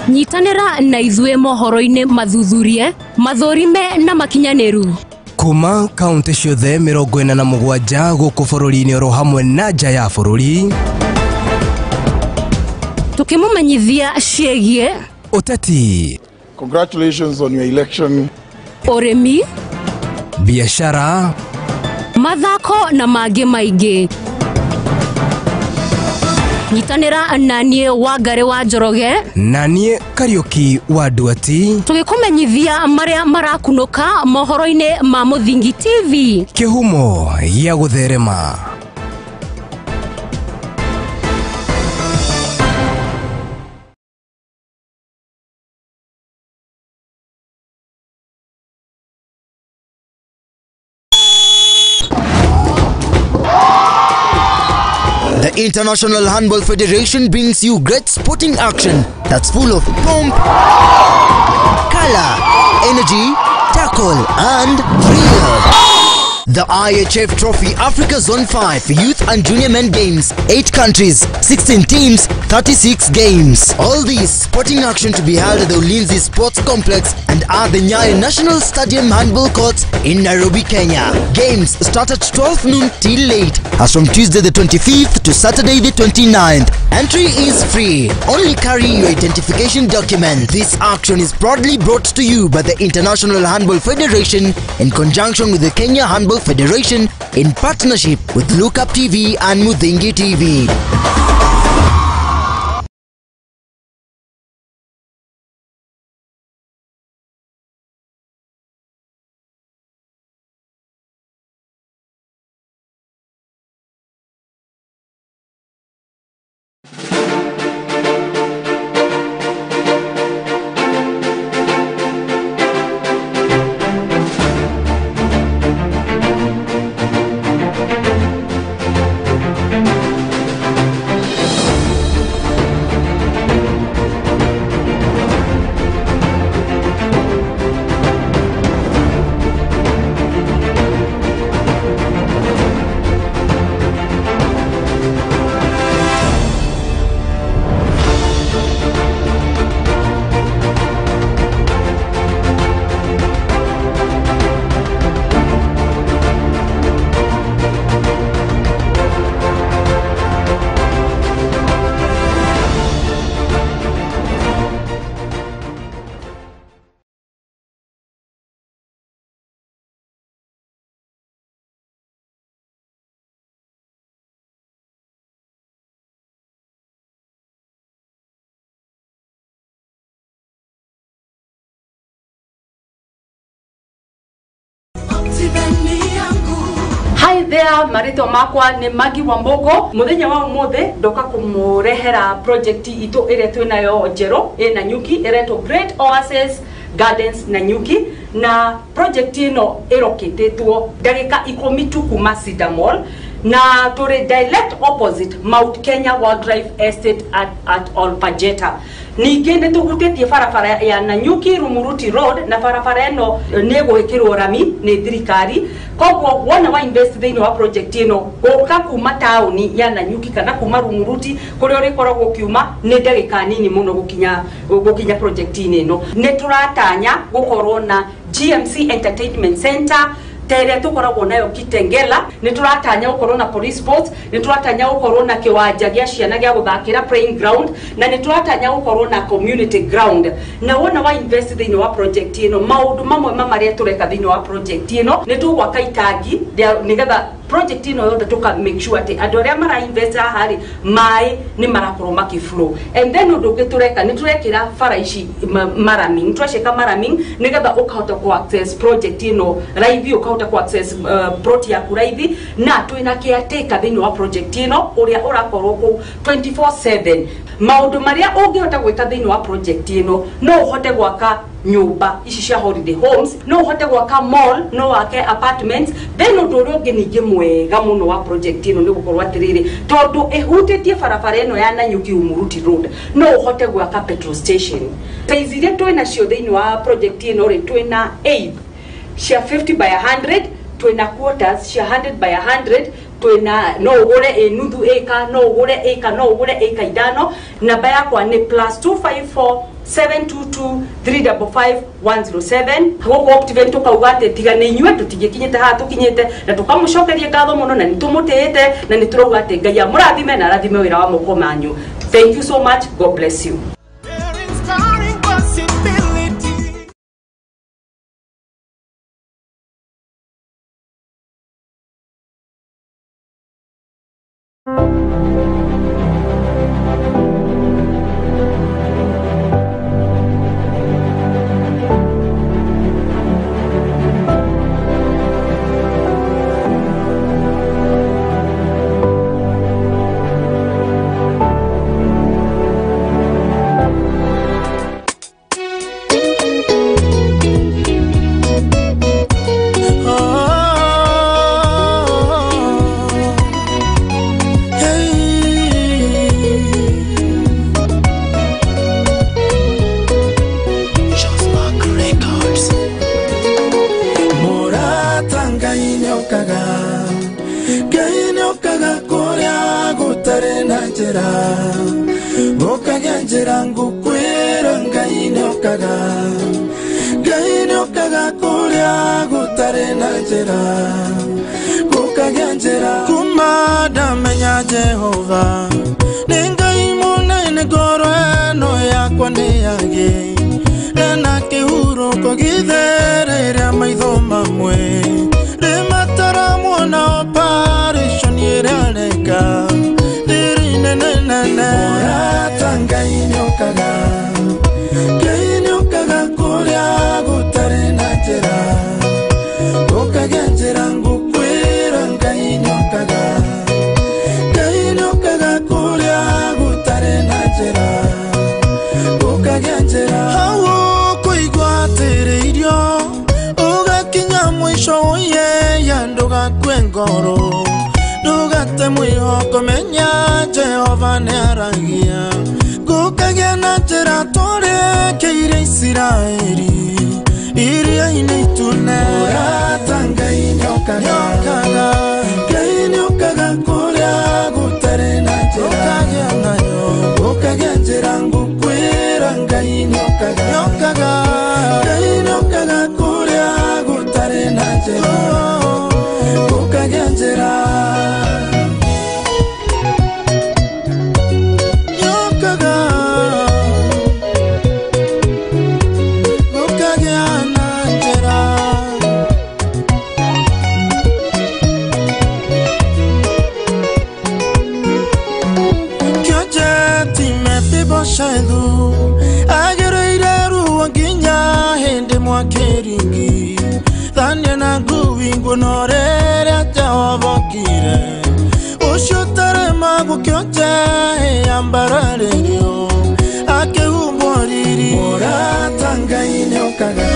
Nyitanĩra na ithuĩ mohoro-inĩ mathuthurie, mathũrime na makinyanĩru. Kuma kaunti ciothe 47 gũkũ bũrũri-inĩ oro hamwe na nja ya bũrũri. Tukimumenyithia ciĩgiĩ ũteti. Congratulations on your election. Ũrĩmi, biashara, mathako na mangĩ maingĩ. Nyitanĩra na niĩ Wangari wa Njoroge na niĩ Kariuki wa Nduati, tũgĩkũmenyithia marĩa marakunũka mohoro-inĩ ma Mũthingi TV, kĩhumo gĩa gũtherema. The International Handball Federation brings you great sporting action that's full of pomp, color, energy, tackle and thrill. The IHF Trophy Africa Zone 5 Youth and Junior Men Games, 8 countries, 16 teams, 36 games. All these sporting action to be held at the Ulinzi Sports Complex and at the Nyayo National Stadium Handball Courts in Nairobi, Kenya. Games start at 12 noon till late, as from Tuesday the 25th to Saturday the 29th. Entry is free. Only carry your identification document. This action is proudly brought to you by the International Handball Federation in conjunction with the Kenya Handball Federation in partnership with Lookup TV and Muthingi TV. Hi there, marĩtwa makwa nĩ Maggie Wambogo. Mũthenya wa ũmũthĩ ndoka kũmũrehera project itũ ĩrĩa twĩnayo njerũ ĩ Nanyuki, ĩretwo Great Oasis Gardens Nanyuki, na project ĩno ĩrokĩtĩtwo ndagĩka 10 tu kuma Cedar Mall, na tũrĩ direct opposite Mount Kenya Wildlife Estate at Olpajeta. Ningĩ nĩ tũhutĩtie barabara ya Nanyuki Rumuruti Road, na barabara ĩno nĩ ĩgwĩkĩrwo rami nĩ thirikari. Koguo wona wa invest thĩinĩ wa project ĩno, gũka kuma taũni ya Nanyuki kana kuma Rumuruti kũrĩa ũrĩkoragwo ũkiuma nĩ ndagĩka nini mũno gũkinya project-inĩ ĩno. Nĩ tũratanya gũkorwo na GMC Entertainment Center ta ĩrĩa tũkoragwo nayo Kitengela. Nĩ tũratanya gũkorwo na police post, nĩ tũratanya gũkorwo na kĩwanja gĩa ciana gĩa gũthakĩra playing ground, na nĩ tũratanya gũkorwo na community ground. Na wona wa invest thĩinĩ wa project ĩno, maũndũ mamwe ma marĩa tũreka thĩinĩ wa project ĩno nĩ tũgwaka itangi nĩgetha project ĩno yothe tũka make sure atĩ andũ arĩa mara invest haha rĩ, maĩ nĩ marakorwo makĩ flow. And then ũndũ ũngĩ tũreka nĩ tũrekĩra bara ici maraming, tũracĩka maraming nĩgetha ũkahota ku access project ĩno raithi, ũkahota ku access plot yaku raithi. Na twĩna caretaker thĩinĩ wa project ĩno ũrĩa ũrakorwo kũu 24/7. Maũndũ marĩa ũngĩhota gwĩka thĩinĩ wa project ĩno, no ũhote gwaka nyũmba ici cia holiday homes, no ũhote gwaka mall, no wake apartments. Then ũndũ ũrĩa ũngĩ ningĩ mwega mũno wa project ĩno nĩ gũkorwo atĩrĩrĩ, tondũ ĩhutĩtie barabara ĩno ya Nanyuki Rumuruti Road, no ũhote gwaka petrol station. Size iria twĩnacio thĩinĩ wa project ĩno rĩ, twĩna 8 cia 50 by 100, twĩna quarters cia 100 by 100, twĩna no ũgũre ĩ nuthu ĩka, no ũgũre ĩka, no ũgũre ĩka 5. Namba yakwa nĩ +254 722 355 107. Gũkũ Optiven tũkauga atĩ tiga nĩ inyuĩ tũtingĩkinyĩte haha tũkinyĩte, na tũkamũcokeria ngatho mũno, na nĩ tũmũtĩĩte, na nĩ tũrauga atĩ Ngai amũrathime na arathime wĩra wa moko manyu. Thank you so much. God bless you. Inspiring possibility. Jehova nĩ Ngai mũnene, ngoro ĩno yakwa nĩ yage na kĩhurũko gĩtherere maitho mamwe rĩmatara muona operation ĩrĩa areka thiri nene nene. Mũrata Ngai nĩokaga, Ngai nĩokaga kũrĩa gũtarĩ na njĩra, gũkagĩa njĩra ngũkwĩra Ngai nĩokaga, hau kũigua atĩrĩirio ũgakinya mũico ũyeya, ndũgakue ngoro ndũgate mwĩhoko, menya Jehova nĩaragia gũkagĩa na njĩra tũrĩkĩire Isiraeli iria-inĩ itune. Mũrata Ngai nĩokaga, Ngai nĩokaga kũrĩa gũtarĩ na njĩra, gũkagĩa njĩra ngũkwĩra Ngai nĩokaga, Ngai nĩokaga kũrĩa gũtarĩ na njĩra, gũkagĩa njĩra. Nĩokaga gũkagĩa na njĩra. Kĩonjeti Mefiboshethu agereire ruo nginya hĩndĩ mwakĩringi thania na ngui nguono rĩrĩa Jehova okire ũcio ũtaremagwo kĩonje yambararĩrio akĩhumbwo riri. Mũrata Ngai nĩokaga.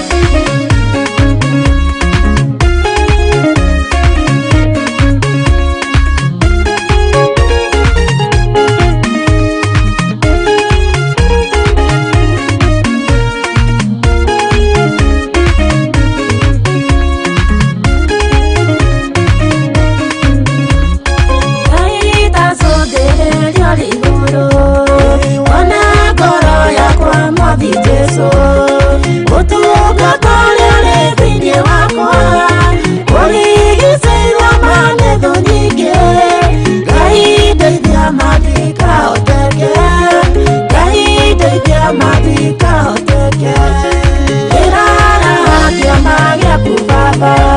Baba.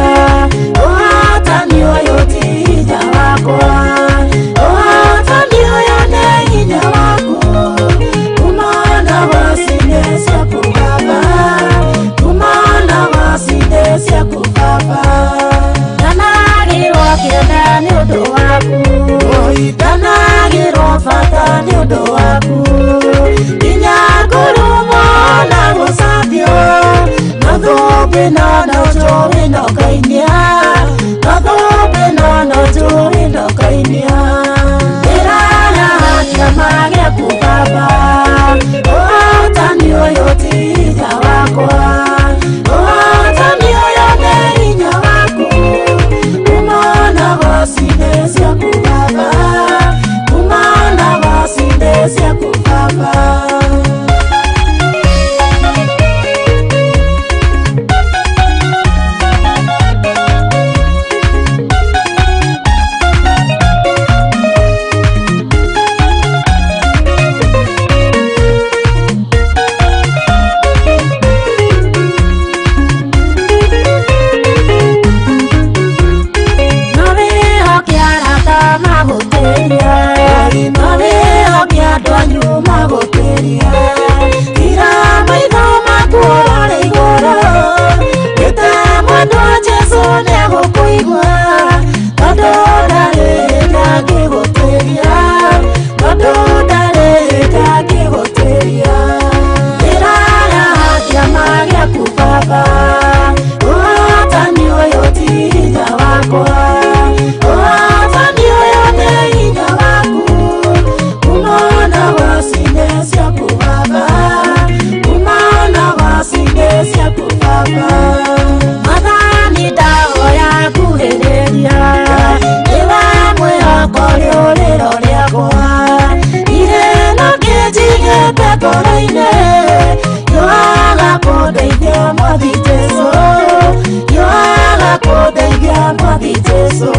Jesu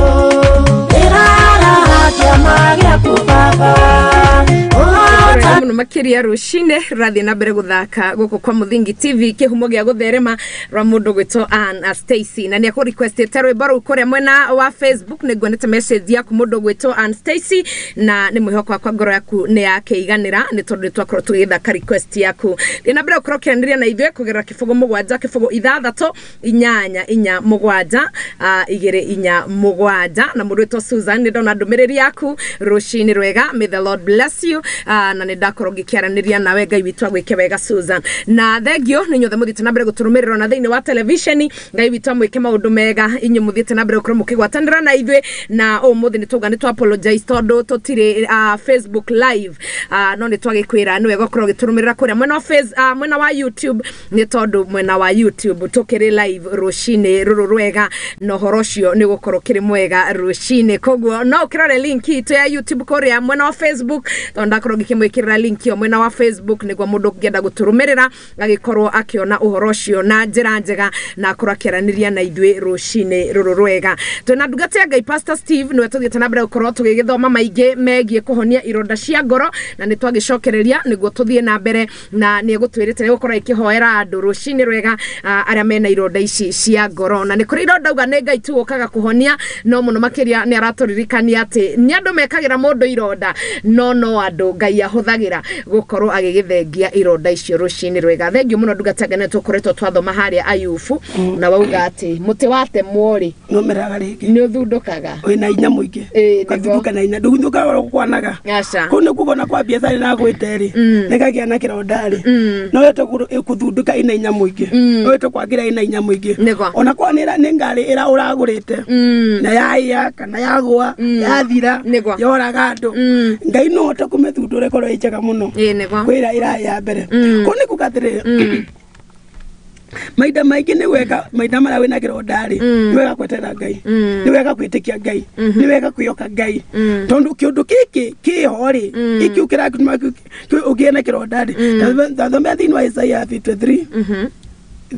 Irara kĩama gĩaku Baba. Muno makiria rucine rathi na mbere guthaka guku kwa Muthingi TV kihumo gia gutherema rwa mundu gwitwo Ann Stacy na ni aku requestete rwimbo ruu kuria mwena wa Facebook. Ni nguonete message yaku mundu gwitwo Ann Stacy na ni mwihoko wakwa ngoro yaku ni yakeiganira ni tondu twakorwo tugithaka request yaku. Ndi na mbere gukorwo kiranĩria na ithuĩ kugerera 0 7 0 6 8 4 7 2 4 7 na mundu gwitwo Susan ni ndona ndũmĩrĩri yaku rucini rwega. May the Lord bless you. Na nĩ ndakorwo ngĩkĩaranĩria nawe Ngai witũ agwĩke wega Susan. Na thengio nĩ inyuothe mũthiĩte na mbere gũtũrũmĩrĩra na thĩinĩ wa televisheni. Ngai witũ amwĩke maũndũ mega inyuĩ mũthiĩte na mbere gũkorwo mũkĩgwatanĩra na ithuĩ. Na ũmũthĩ nĩ twauga nĩ twa apologize tondũ tũtirĩ Facebook live, no nĩ twagĩkwĩra nĩ wega ũkorwo ũgĩtũrũmĩrĩra kũrĩa mwena wa mwena wa YouTube, nĩ tondũ mwena wa YouTube tũkĩrĩ live rũcinĩ rũrũ rwega na ũhoro ũcio nĩ gũkorwo ũkĩrĩ mwega rũcinĩ. Koguo no ũkĩrore link itũ ya YouTube kũrĩa mwena wa Facebook tondũ ndakorwo ngĩkĩmwĩkĩrĩra link yo mwena wa Facebook nĩguo mũndũ ũngĩenda gũtũrũmĩrĩra agĩkorwo akĩona ũhoro ũcio na njĩra njega na akorwo akĩaranĩria na ithuĩ rũcinĩ rũrũ rwega. Twĩna ndungata ya Ngai Pastor Steve nĩwe tũthiĩte na mbere gũkorwo tũgĩgĩthoma maingĩ megiĩ kũhonia ironda cia ngoro na nĩ twagĩcokereria nĩguo tũthiĩ na mbere na nĩ egũtwĩrĩte nĩ gũkorwo akĩhoera andũ rũcinĩ rwega arĩa mena ironda ici cia ngoro. Na nĩ kũrĩ ironda uga nĩ Ngai tu ũkaga kũhonia, no mũno makĩria nĩ aratũririkania atĩ nĩ andũ mekagĩra mũndũ ironda no andũ Ngai ahũthagĩra gũkorwo agĩgĩthengia ironda icio rũcinĩ rwega. Thengio mũno ndungata Ngai, nĩ tũkoretwo twathoma harĩa Ayubu na wauga atĩ mũtĩ watemwo rĩ nĩũmeraga rĩngĩ, nĩ ũthundũkaga wĩna hinya mũingĩ, ũgathundũka na hinya ndũthundũkaga ũrĩa ũkwanaga. Kũu nĩkuo kona kwa biacara ĩragwĩte rĩ nĩkagĩa na kĩronda rĩ no wĩte kũthundũka ĩna hinya mũingĩ, no wĩte kwagĩra ĩna hinya mũingĩ. Ona kwa nĩ ngari ĩra ũragũrĩte na yaiya kana yagũa yathira yoraga andũ, Ngai no ahote kũmĩthundũra ĩkorwo ĩ njega mũno kwĩra ĩra ya mbere. Kũu nĩ kuga atĩrĩrĩ, mahinda maingĩ nĩ wega, mahinda marĩa wĩna kĩronda rĩ nĩ wega gweterera Ngai, nĩ wega gwĩtĩkia Ngai, nĩ wega kwĩhoka Ngai, tondũ kĩũndũ gĩkĩ kĩho rĩ gĩkĩu kĩratũma ũgĩe na kĩronda rĩ. Tathomea thĩinĩ wa Isaiah 53,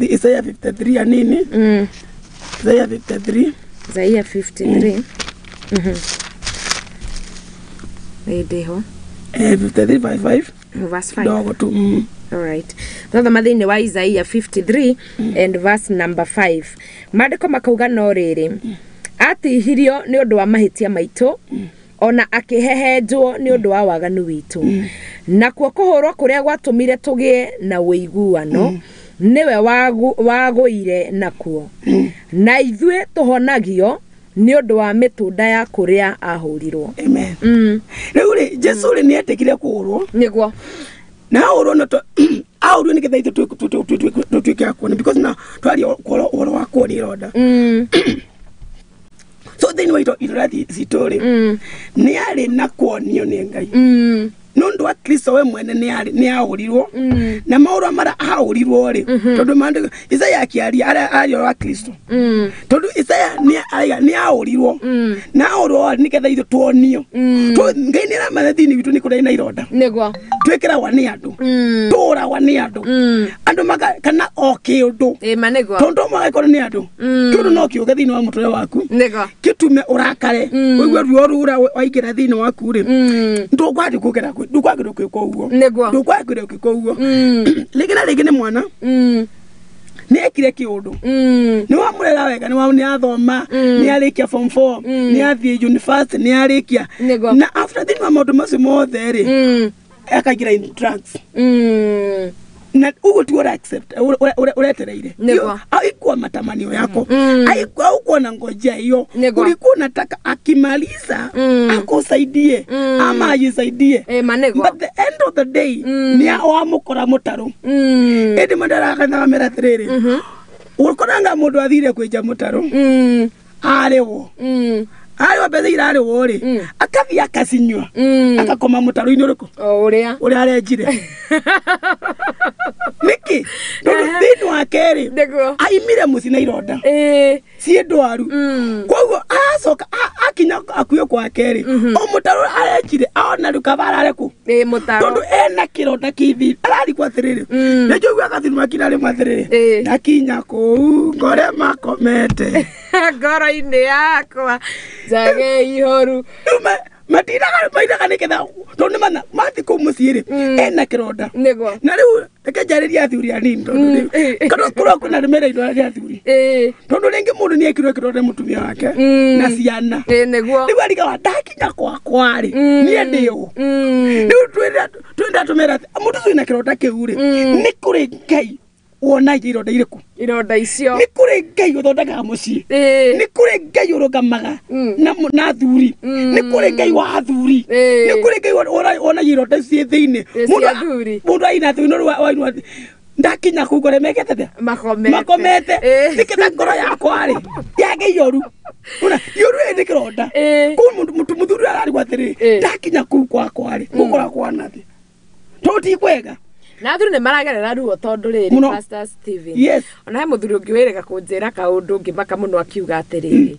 Isaiah 53 anini, Isaiah 53, Isaiah 53 ĩndĩho 53:5 verse 5 ndogo tu. All right. Twathoma thĩinĩ wa Isaiah 53 and verse number 5. Maandĩko makauga no rĩrĩ, atihirio nĩ ũndũ wa mahĩtia maitũ ona akĩhehenjwo nĩ ũndũ wa waganu witũ, nakuo kũhũrwo kũrĩa gwatũmire tũgĩe na ũiguano nĩwe wagũire nakuo, na ithuĩ tũhonagio nĩ ũndũ wa mĩtunda ya kũrĩa ahũrirwo. Amen. Rĩu rĩ Jesu rĩ nĩ etĩkire kũhũrwo nĩguo na ahũrwo no ahũrwo nĩgetha ithuĩ tũtuĩke a kuona, because na twaria ũhoro wa kuona ironda. So thĩinĩ wa ironda citũ rĩ nĩ arĩ na kuonio nĩ Ngai nĩ ũndũ wa Kristo we mwene nĩ ahũrirwo na maũndũ marĩa ahũrirwo rĩ, tondũ maandĩko Isaiah akĩaria aria wa Kristo, tondũ Isaiah nĩ ahũrirwo na ahũrwo nĩgetha ithuĩ tuonio. Ngai nĩ aramenya thĩinĩ witũ nĩ kũrĩ na ironda nĩguo twĩkĩragwa nĩ andũ, tũũragwa nĩ andũ, andũ maka kana o kĩũndũ tondũ magĩkorwo nĩ andũ kĩũndũ no kĩũke thĩinĩ wa mũtũrĩre waku gĩtũme ũrakare ũigue ruo rũra waingĩra thĩinĩ waku rĩ, ndũkwagĩrĩirwo kũgera ndũkwagĩrĩirwo gwĩka ũguo, ndũkwagĩrĩirwo gwĩka ũguo. Rĩngĩ na rĩngĩ nĩ mwana nĩ ekire kĩũndũ, nĩ wamũrera wega, nĩ athoma, nĩ arĩkia form 4, nĩ athiĩ university, nĩ arĩkia, na after thĩinĩ wa maũndũ macio mothe rĩ akaingĩra in drugs. Na ũguo tiguo ũra-accept ũretereire, haikuwa matamanio yako, haikuwa na ngojea hiyo, ulikuwa unataka akimaliza akusaidie ama ajisaidie, but the end of the day ni wamũkora mũtaro. Ĩndĩ mandarakathamera atĩrĩrĩ, ũkoranga mũndũ athire kwĩnja mũtaro arĩwo arĩwo mbeca irarĩwo rĩ akathiĩ akacinyua akakoma mũtaro-inĩ ũrĩkũ ũrĩa arenjire. Nĩkĩ? Tondũ thĩinĩ wake rĩ aimire mũciĩ na ironda ciĩ ndwaru, koguo aracoka akinya akuĩ kwake rĩ o mũtaro arenjire ona rĩu kabara areku tondũ ena kĩronda kĩthi ararigwo atĩrĩrĩ nĩnjũigua gathuru makina rĩmwe atĩrĩrĩ ndakinya kũu ngore makomete ngoro-inĩ yakwa njage ihoru matiraga mairaga nĩgetha tondũ nĩmana mathi kũu mũciĩ rĩ ena kĩronda na rĩu reke njarĩrie athuri anini tondũ rĩu kana kũrĩa kwĩna rĩmera indo rĩa athuri tondũ rĩngĩ mũndũ nĩekirwo kĩronda nĩ mũtumia wake na ciana rĩu arigawa ndakinya kwakwa rĩ niĩ ndĩ ũ rĩu twĩrenda tũmera atĩ mũndũ ũcio wĩna kĩronda kĩu rĩ nĩ kũrĩ Ngai wonagia ironda irĩkũ ironda icio nĩ kũrĩ Ngai ũthondekaga mũciĩ nĩ kũrĩ Ngai ũrũgamaga na athuri nĩ kũrĩ Ngai wa athuri nĩ kũrĩ Ngai wonagia ironda ciĩ thĩinĩ mũndũ aina thĩinĩ no wainwa ndakinya kũu ngore mekete atĩa makomete nĩkĩtha ngoro yakwa rĩ yage ioru ona ioru ĩ nĩ kĩronda kũu mũthuri ararigwo atĩrĩ ndakinya kũu kwakwa rĩ gũkora kwanathĩ tondũ ti kwega na athuri nĩ maragerera ruo tondũ rĩrĩ Pastor Steven yes. Ona he mũthuri ũngĩ wĩrĩga kũnjĩra kaũndũ ngĩmaka mũno akiuga atĩrĩrĩ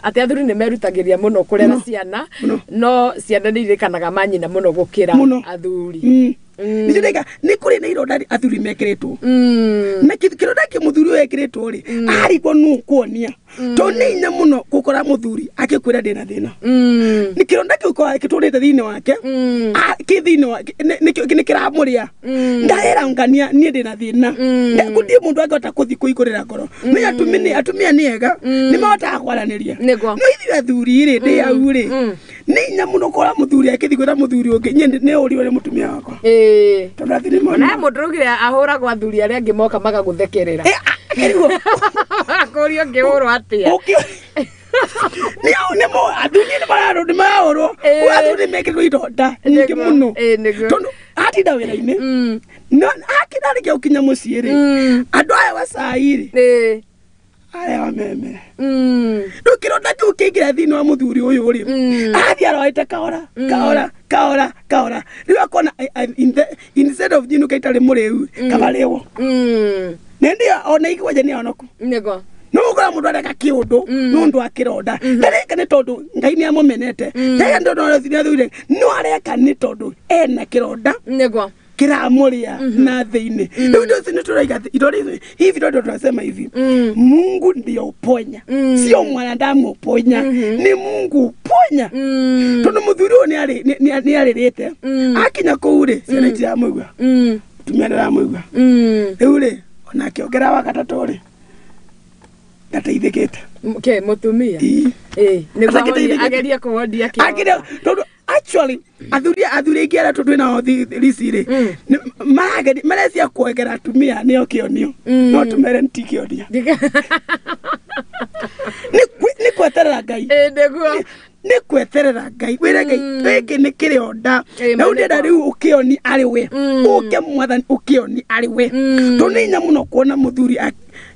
atĩ athuri nĩ merutagĩria mũno kũrera ciana no ciana nĩ irĩkanaga manyina mũno gũkĩra athuri nĩcio ndaiga nĩ kũrĩ na ironda athuri mekĩrĩtwo na kĩronda kĩ mũthuri ũyũ ekĩrĩtwo rĩ arigwo nũ kuonia tondũ nĩ hinya mũno gũkora mũthuri akĩkwĩra ndĩna thĩna nĩ kĩronda kĩu gĩtũrĩte thĩinĩ wake kĩ thĩinĩ wake nĩ kĩramũrĩa ndarerangania niĩ ndĩna thĩna gũtirĩ mũndũ angĩhota kũthiĩ kũigũrĩra ngoro no atumia nĩ ega nĩ mahotaga kwaranĩria no ithuĩ athuri rĩ ndĩ hau rĩ nĩ hinya mũno gũkora mũthuri akĩthiĩ kwĩra mũthuri ũngĩ niĩ nĩ ũriwe nĩ mũtumia wakwa tondũ athuri mona he mũndũ ũraugire ahũragwo athuri arĩa angĩ moka magagũthekerera akũrio ngĩhũrwo atĩa athuri nĩ marahũrwo athuri mekĩrwo ironda nyingĩ mũno tondũ atinda wĩra-inĩ no akĩnarĩkia gũkinya mũciĩ rĩ andũ aya wa cai rĩ arĩa wa meme rĩu kĩronda kĩu kĩingĩra thĩinĩ wa mũthuri ũyũ rĩ athiĩ arwarĩte kahora kahora kahora kahora rĩu akona instead of nyinũka itarĩ mũrĩu kabarĩwo nĩndĩ ona igwanja nĩ onoku nĩguo no ũkora mũndũ areka kĩũndũ nĩ ũndũ wa kĩronda ndareka nĩ tondũ Ngai nĩ amũmenete ndareka nĩ tondũ nĩ no areka nĩ tondũ ena kĩronda nĩguo kĩramũrĩa na thĩinĩ rĩu indo ici nĩ tũraiga hivi ndio tunasema hivi Mungu ndio uponya sio mwanadamu uponya ni Mungu uponya tondũ mũthuri ũyũ nĩ arĩrĩte akinya kũu rĩ ciana itiramũigua mũtumia ndaramũigua rĩu rĩ ona akĩongera wa gatatũ rĩ ndateithĩkĩte ke mũtumia nĩguo agerie kũhondia kĩronda tondũ actually athuri aingĩ arĩa twĩ nao rici rĩ marecia kwegera atumia nĩo kĩonio no tũmere ti kĩonia nĩ kweterera Ngai nĩ kweterera Ngai wĩre Ngai gĩkĩ nĩ kĩronda na rĩu ndĩrenda rĩu ũkĩoni arĩ we ũke mwathani ũkĩoni arĩ we tondũ nĩ hinya mũno kuona mũthuri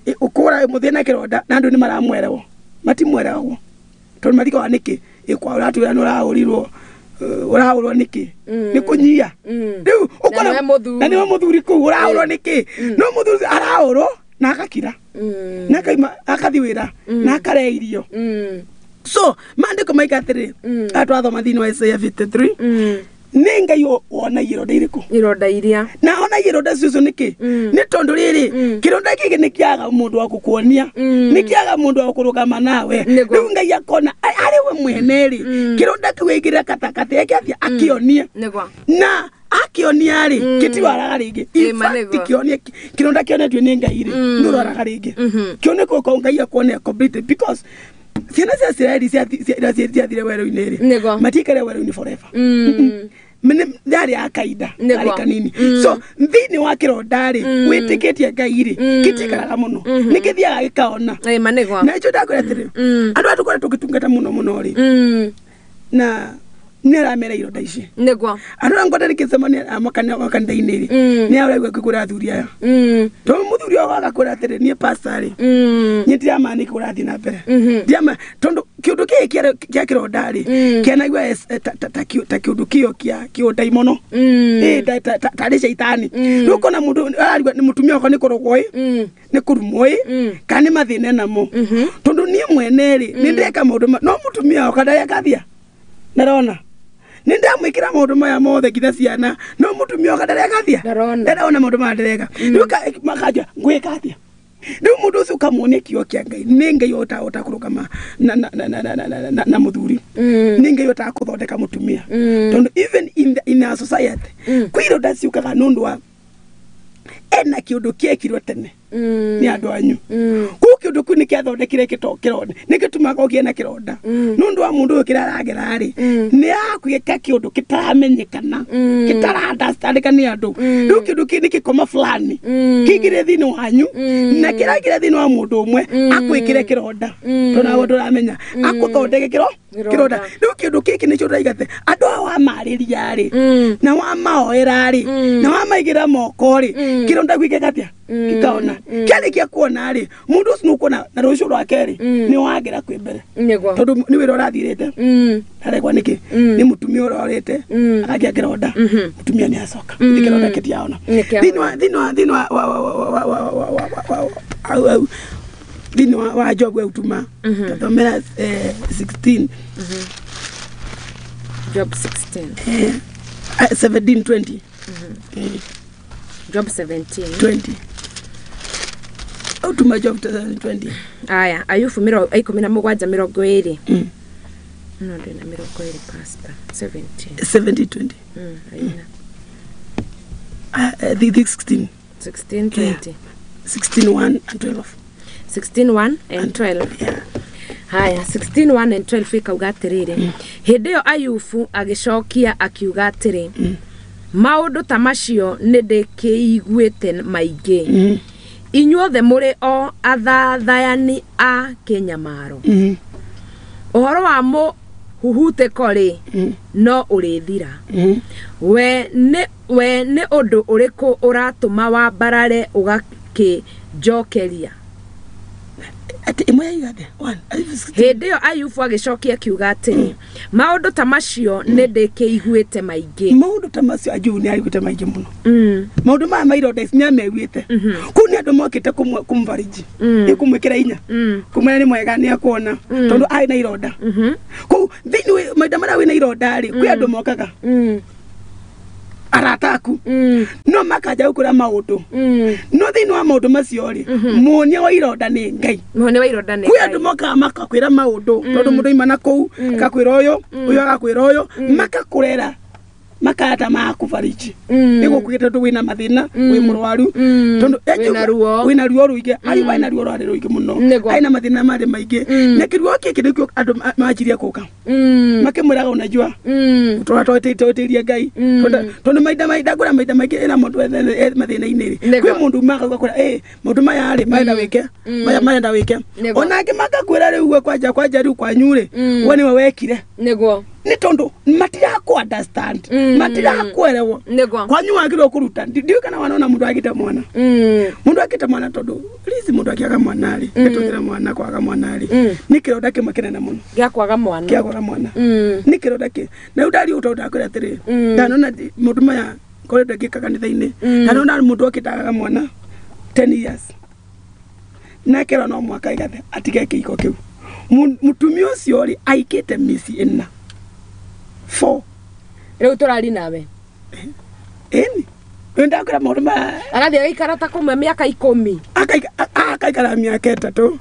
ũkũra mũthĩ na kĩronda na andũ nĩ maramwerewo matimweragwo tondũ marikaga nĩkĩ ĩkwa ũratwĩra nĩ ũrahũrirwo ũrahũrwo nĩkĩ nĩ kũnyia rĩu ũkora na nĩwe mũthuri kũu ũrahũrwo nĩkĩ no mũthuri arahũrwo na agakira na akaima akathiĩ wĩra na akarĩa irio so maandĩko maiga atĩrĩ twathoma thĩinĩ wa Isaiah 53 nĩ Ngai wonagia ironda irĩkũ ironda iria na onagia ironda icio nĩkĩ nĩ tondũ rĩrĩ kĩronda gĩkĩ nĩ kĩaga mũndũ wa gũkuonia nĩ kĩaga mũndũ wa kũrũgama nawe rĩu Ngai akona arĩ we mwene rĩ kĩronda kĩu aigĩrĩra gatagatĩ eke atĩa akĩonie na akĩonia rĩ gĩtiwaraga rĩngĩ kĩonia kĩronda kĩonetio nĩ Ngai rĩ nĩ ũroraga rĩngĩ kĩoneko ko Ngai akuonia complete because ciana cia Isiraeli ciathire werũ-inĩ rĩ matiikare werũ-inĩ forever yarĩ ya kaida karĩ kanini so thĩinĩ wa kĩronda rĩ wĩtĩkĩtie Ngai rĩ gĩtikaraga mũno nĩ kĩthiaga gĩkaona na icio ndakwĩra atĩrĩ andũ aya tũkoretwo tũgĩtungata mũno mũno rĩ na Nĩ aramera ironda ici. Nĩguo. Andũ arĩa ngwenda rĩkĩcemania makanitha-inĩ rĩ, nĩ araigua kwĩra athuri aya. Tondũ mũthuri ũyũ agakwĩra atĩrĩ, niĩ pastor rĩ, niĩ ndiramenya nĩkĩ kũrathiĩ na mbere. Ndiramenya tondũ kĩũndũ gĩkĩ kĩa kĩronda rĩ, kĩanaigua ta kĩũndũ kĩo kĩa kĩũndaimono. Ĩ tarĩ caitani. Rĩu ũkona mũndũ ararigua nĩ mũtumia wakwa nĩ kũrogwo ĩ, nĩ kũrumwo ĩ, kana nĩ mathĩna namo. Tondũ niĩ mwene rĩ, nĩ ndeka maũndũ no mũtumia wakwa ndarekathia. Ndarona. Nĩ ndamwĩkĩra maũndũ maya mothe nginya ciana, no mũtumia wakwa ndarekathia. Ndarona maũndũ maya ndareka. Rĩu makanja ngwĩka atĩa? Rĩu mũndũ ũcio ũkamuonia kiugo kĩa Ngai, nĩ Ngai ũtakũrũgama na mũthuri. Nĩ Ngai ũtakũthondeka mũtumia. Tondũ even in our society, kwĩ ironda ciũkaga nĩ ũndũ wa ena kĩũndũ kĩekirwo tene nĩ andũ anyu. Kũu kĩũndũ kĩu nĩ kĩathondekire kĩronda, nĩ gĩtũmaga ũgĩe na kĩronda. Nĩ ũndũ wa mũndũ ũyũ kĩrĩa aragera rĩ, nĩ agwĩka kĩũndũ kĩtaramenyekana, kĩtara-understandĩka nĩ andũ. Rĩu kĩũndũ kĩu nĩ gĩkoma fulani kĩingĩre thĩinĩ wanyu, na kĩraingĩra thĩinĩ wa mũndũ ũmwe, akwĩkĩre kĩronda. Tondũ nawe ndũramenya, akũthondeke kĩronda. Rĩu kĩũndũ gĩkĩ nĩkĩo ndĩraiga atĩ andũ aya wamarĩria rĩ, na wamaoera rĩ, na wamaigĩra moko rĩ, kĩronda gwĩkĩka atĩa? Gĩkaona. Kĩarĩkia kuona rĩ, mũndũ ũcio nĩũkuona na rũciũ rwake rĩ, nĩ wagĩra kwĩ mbere. Tondũ nĩ wĩra ũrathirĩte. Aregwa nĩkĩ? Nĩ mũtumia ũrorĩte, akagĩa kĩronda. Mũtumia nĩ acoka. Nĩ kĩronda kĩtiaona. Thĩinĩ wa Job ũtuma. Tathomera 16. Job 16. 17 20. Job 17 20. Utuma Job 20. Aya, Ayubu 17 20. No ndina 20 pastor 17. 17 20. Aina. The 16. 16 20. 16 1 and 12. 16 1 and 12. Yeah. Haya, 16 1 and 12 ikauga atĩrĩrĩ. Hĩndĩ ĩyo Ayubu agĩcokia akiuga atĩrĩ, maũndũ ta macio nĩ ndĩkĩiguĩte maingĩ. Inyuothe mũrĩ o athathayani a kĩnyamaro. Ũhoro wa mũhuhutĩko rĩ, no ũrĩthira. We nĩ ũndũ ũrĩkũ ũratũma wambarare ũgakĩnjokeria? Hĩndĩ ĩyo Ayubu agĩcokia akiuga atĩrĩ, maũndũ ta macio nĩ ndĩkĩiguĩte maingĩ. Maũndũ ta macio Ayubu nĩ aiguĩte maingĩ mũno. Maũndũ maya ma ironda ici nĩ ameiguĩte. Kũu nĩ andũ mokĩte kũmũbariji, nĩ kũmwĩkĩra hinya, kũmwĩra nĩ mwega nĩ akuona, tondũ arĩ na ironda. Kũu thĩinĩ mahinda marĩa wĩna ironda rĩ, kwĩ andũ mokaga. Arata aku no makanja gũkwĩra maũndũ. No thĩinĩ wa maũndũ macio rĩ, muonia wa ironda nĩ Ngai. Muonia wa ironda nĩ Ngai. Kwĩ andũ mokaga makakwĩra maũndũ, tondũ mũndũ aima na kũu, akakwĩra ũyũ, ũyũ agakwĩra ũyũ, makakũrera makata makubariji. Nĩgũkwĩra tondũ wĩna mathĩna, wĩ mũrwaru, tondũ wĩna ruo rũingĩ, Ayubu aina ruo rwarĩ rũingĩ mũno. Aina mathĩna marĩ maingĩ. Na kĩruo gĩkĩ nĩkĩo andũ manjirie kũka. Makĩmwĩraga unajua, tũratwĩtĩirie Ngai. Tondũ mahinda ndakũra mahinda maingĩ ĩna mũndũ mathĩna-inĩ rĩ, kwĩ mũndũ umaga ũgakwĩra, maũndũ maya rĩ, marenda wĩke, maya marenda wĩke. Ona angĩ makakwĩra rĩu kwanja rĩu kwanyu rĩ, we nĩwe wekire. Nĩguo. Nĩ tondũ matirakũ understand, matirakuelewa. Kwanyu wagĩrĩirwo kũruta. Ndiũĩ kana wanona mũndũ agĩte mwana. Mũndũ agĩte mwana tondũ rici mũndũ akĩaga mwana rĩ, nĩtũthĩra mwana kwaga mwana rĩ, nĩ kĩronda kĩmwe kĩnene mũno. Gĩa kwaga mwana. Gĩa kwaga mwana. Nĩ kĩronda kĩ. Na rĩu ndariũ tondũ ndakwĩra atĩrĩ, ndanona mũndũ maya ngoretwo ngĩka kanitha-inĩ, ndanona mũndũ okĩte mwana 10 years. Na kĩro no mwaka igathe atige kĩiko kĩu. Mũtumia ũcio rĩ aikĩte mĩciĩ ĩna. 4. Rĩu tũrari nawe. Ĩni. Ndakwĩra maũndũ maya. Agathiĩ agaikara ta kũmwe mĩaka 10. Akaikara mĩaka 3,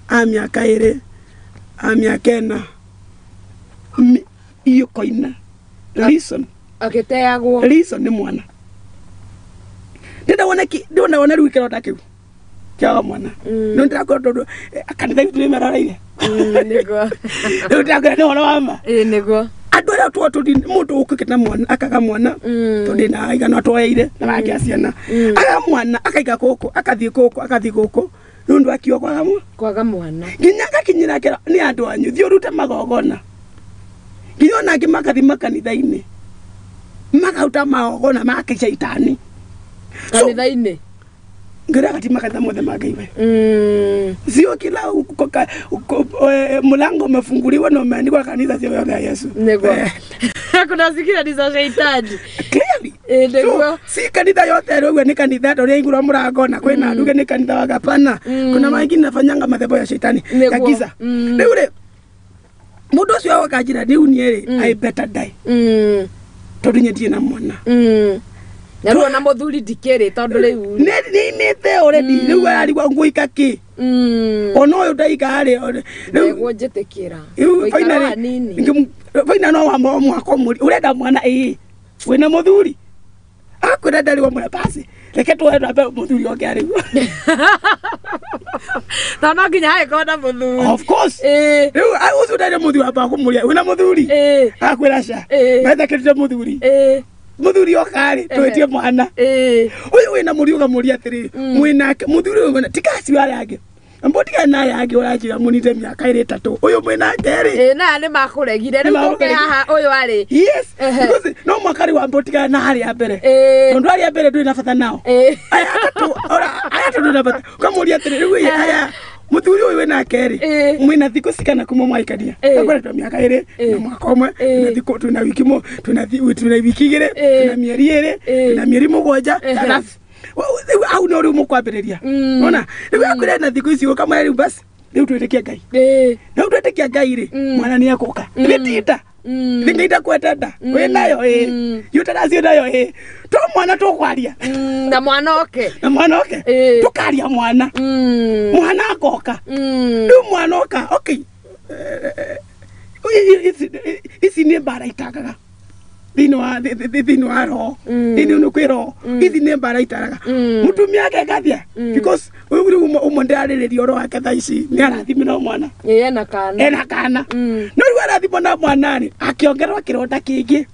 a mĩaka 2, a mĩaka 4. Iyo koina. Reason. Agĩteagwo. Reason nĩ mwana. Ndĩrona rĩu kĩronda kĩu. Kĩaga mwana. No ndĩrakwĩra tondũ kanitha witũ nĩ maroreire. Nĩguo. Rĩu ndĩrakwĩra nĩ ũhoro wa ma. Ĩĩ nĩguo. Andũ arĩa tũtũri mũndũ ũkĩte na mwana akaga mwana tondũ na aigana twoeire na magĩa ciana. Aga mwana akaiga gũkũ akathiĩ gũkũ akathiĩ gũkũ nĩ ũndũ akiuga kwaga mwana. Kwaga mwana. Nginya agakinyĩra kĩro nĩ andũ anyu thiĩ ũrute magongona. Nginya ona angĩ magathi makanitha-inĩ makauta magongona ma kĩcaitani kanitha-inĩ ngĩraga ti makanitha mothe ma Ngai we. Sio kila mlango umefunguliwa na umeandikwa kanisa sio ya Yesu. Nĩguo. Kuna zingine ni za shaitani. Clearly. Nĩguo. So, si kanitha yote rĩu ni kanitha ndore igura mũrango na kwĩna nduge ni kanitha wa gapana. Kuna maingĩ nafanyanga madhehebu ya shaitani ya giza. Rĩu rĩ mũndũ ũcio akanjĩra rĩu niĩ rĩ I better die. Tondũ nyendiĩ na mwana. Na rĩu ona mũthuri ndikĩrĩ tondũ rĩu nĩimĩte already rĩu ararigwo ngũika kĩ. Ona ũyũ ndaika rĩ rĩu njĩtĩkĩra. Rĩu finally finally no wa mwaka ũmwe ũrenda mwana ĩĩ wĩna mũthuri akwĩra ndarĩ wa mwana basi reke tuoe twambe mũthuri oke rĩu. Tondũ no nginya hagĩkorwo na mũthuri. Of course. Rĩu ũcio ndarĩ mũthuri wamba kũmũria wĩna mũthuri akwĩra ca methakĩrĩte mũthuri muthuri oka rĩ twĩtie mwana ũyũ wĩna mũriũ ũkamũria atĩrĩrĩ mwĩnake mũthuri ũyũ mwĩna tiga acio arĩa angĩ ambo tiga na aya angĩ ũranjĩra mũnite mĩaka ĩrĩ ĩtatũ ũyũ mwĩnake rĩ na aya nĩ makũregire rĩu tũke haha ũyũ arĩ. Yes, because no mwaka rĩ wambo tiga na harĩa mbere tondũ arĩa mbere ndũrĩ na bata nao aya atatũ aya tondũ na bata ũkamũria atĩrĩrĩ rĩu aya muthuri ũyũ wĩnake rĩ mwĩna thikũ cigana kuma mwaikania akoretwo mĩaka ĩrĩ na mwaka ũmwe twĩna thikũ twĩna wiki twĩna wiki igĩrĩ twĩna mĩeri ĩrĩ twĩna mĩeri mũgwanja alafu au no rĩu mũkwambĩrĩria ona rĩu akwĩra na thikũ ici ũkamwĩra rĩu basi rĩu twĩtĩkie Ngai rĩu twĩtĩkia Ngai rĩ mwana nĩ egũka nĩ tinda nĩ ndakwenda nda wĩnayo ĩ yutaracio nayo ĩ to mwana tũkwaria na mwana oke na mwana oke tũkaria mwana mwana akoka rĩu mwana oka okay ici nĩ mbara itangaga thĩinĩ wa roho thĩinĩ nĩ kwĩ roho ici nĩ mbara itaraga mũtumia akekathia because rĩu ũmwe ndĩrarĩrĩria ũhoro wake thaa ici nĩ arathimĩra mwana ena kana ena kana no rĩu arathimwo na mwana rĩ akĩongererwo kĩronda kĩngĩ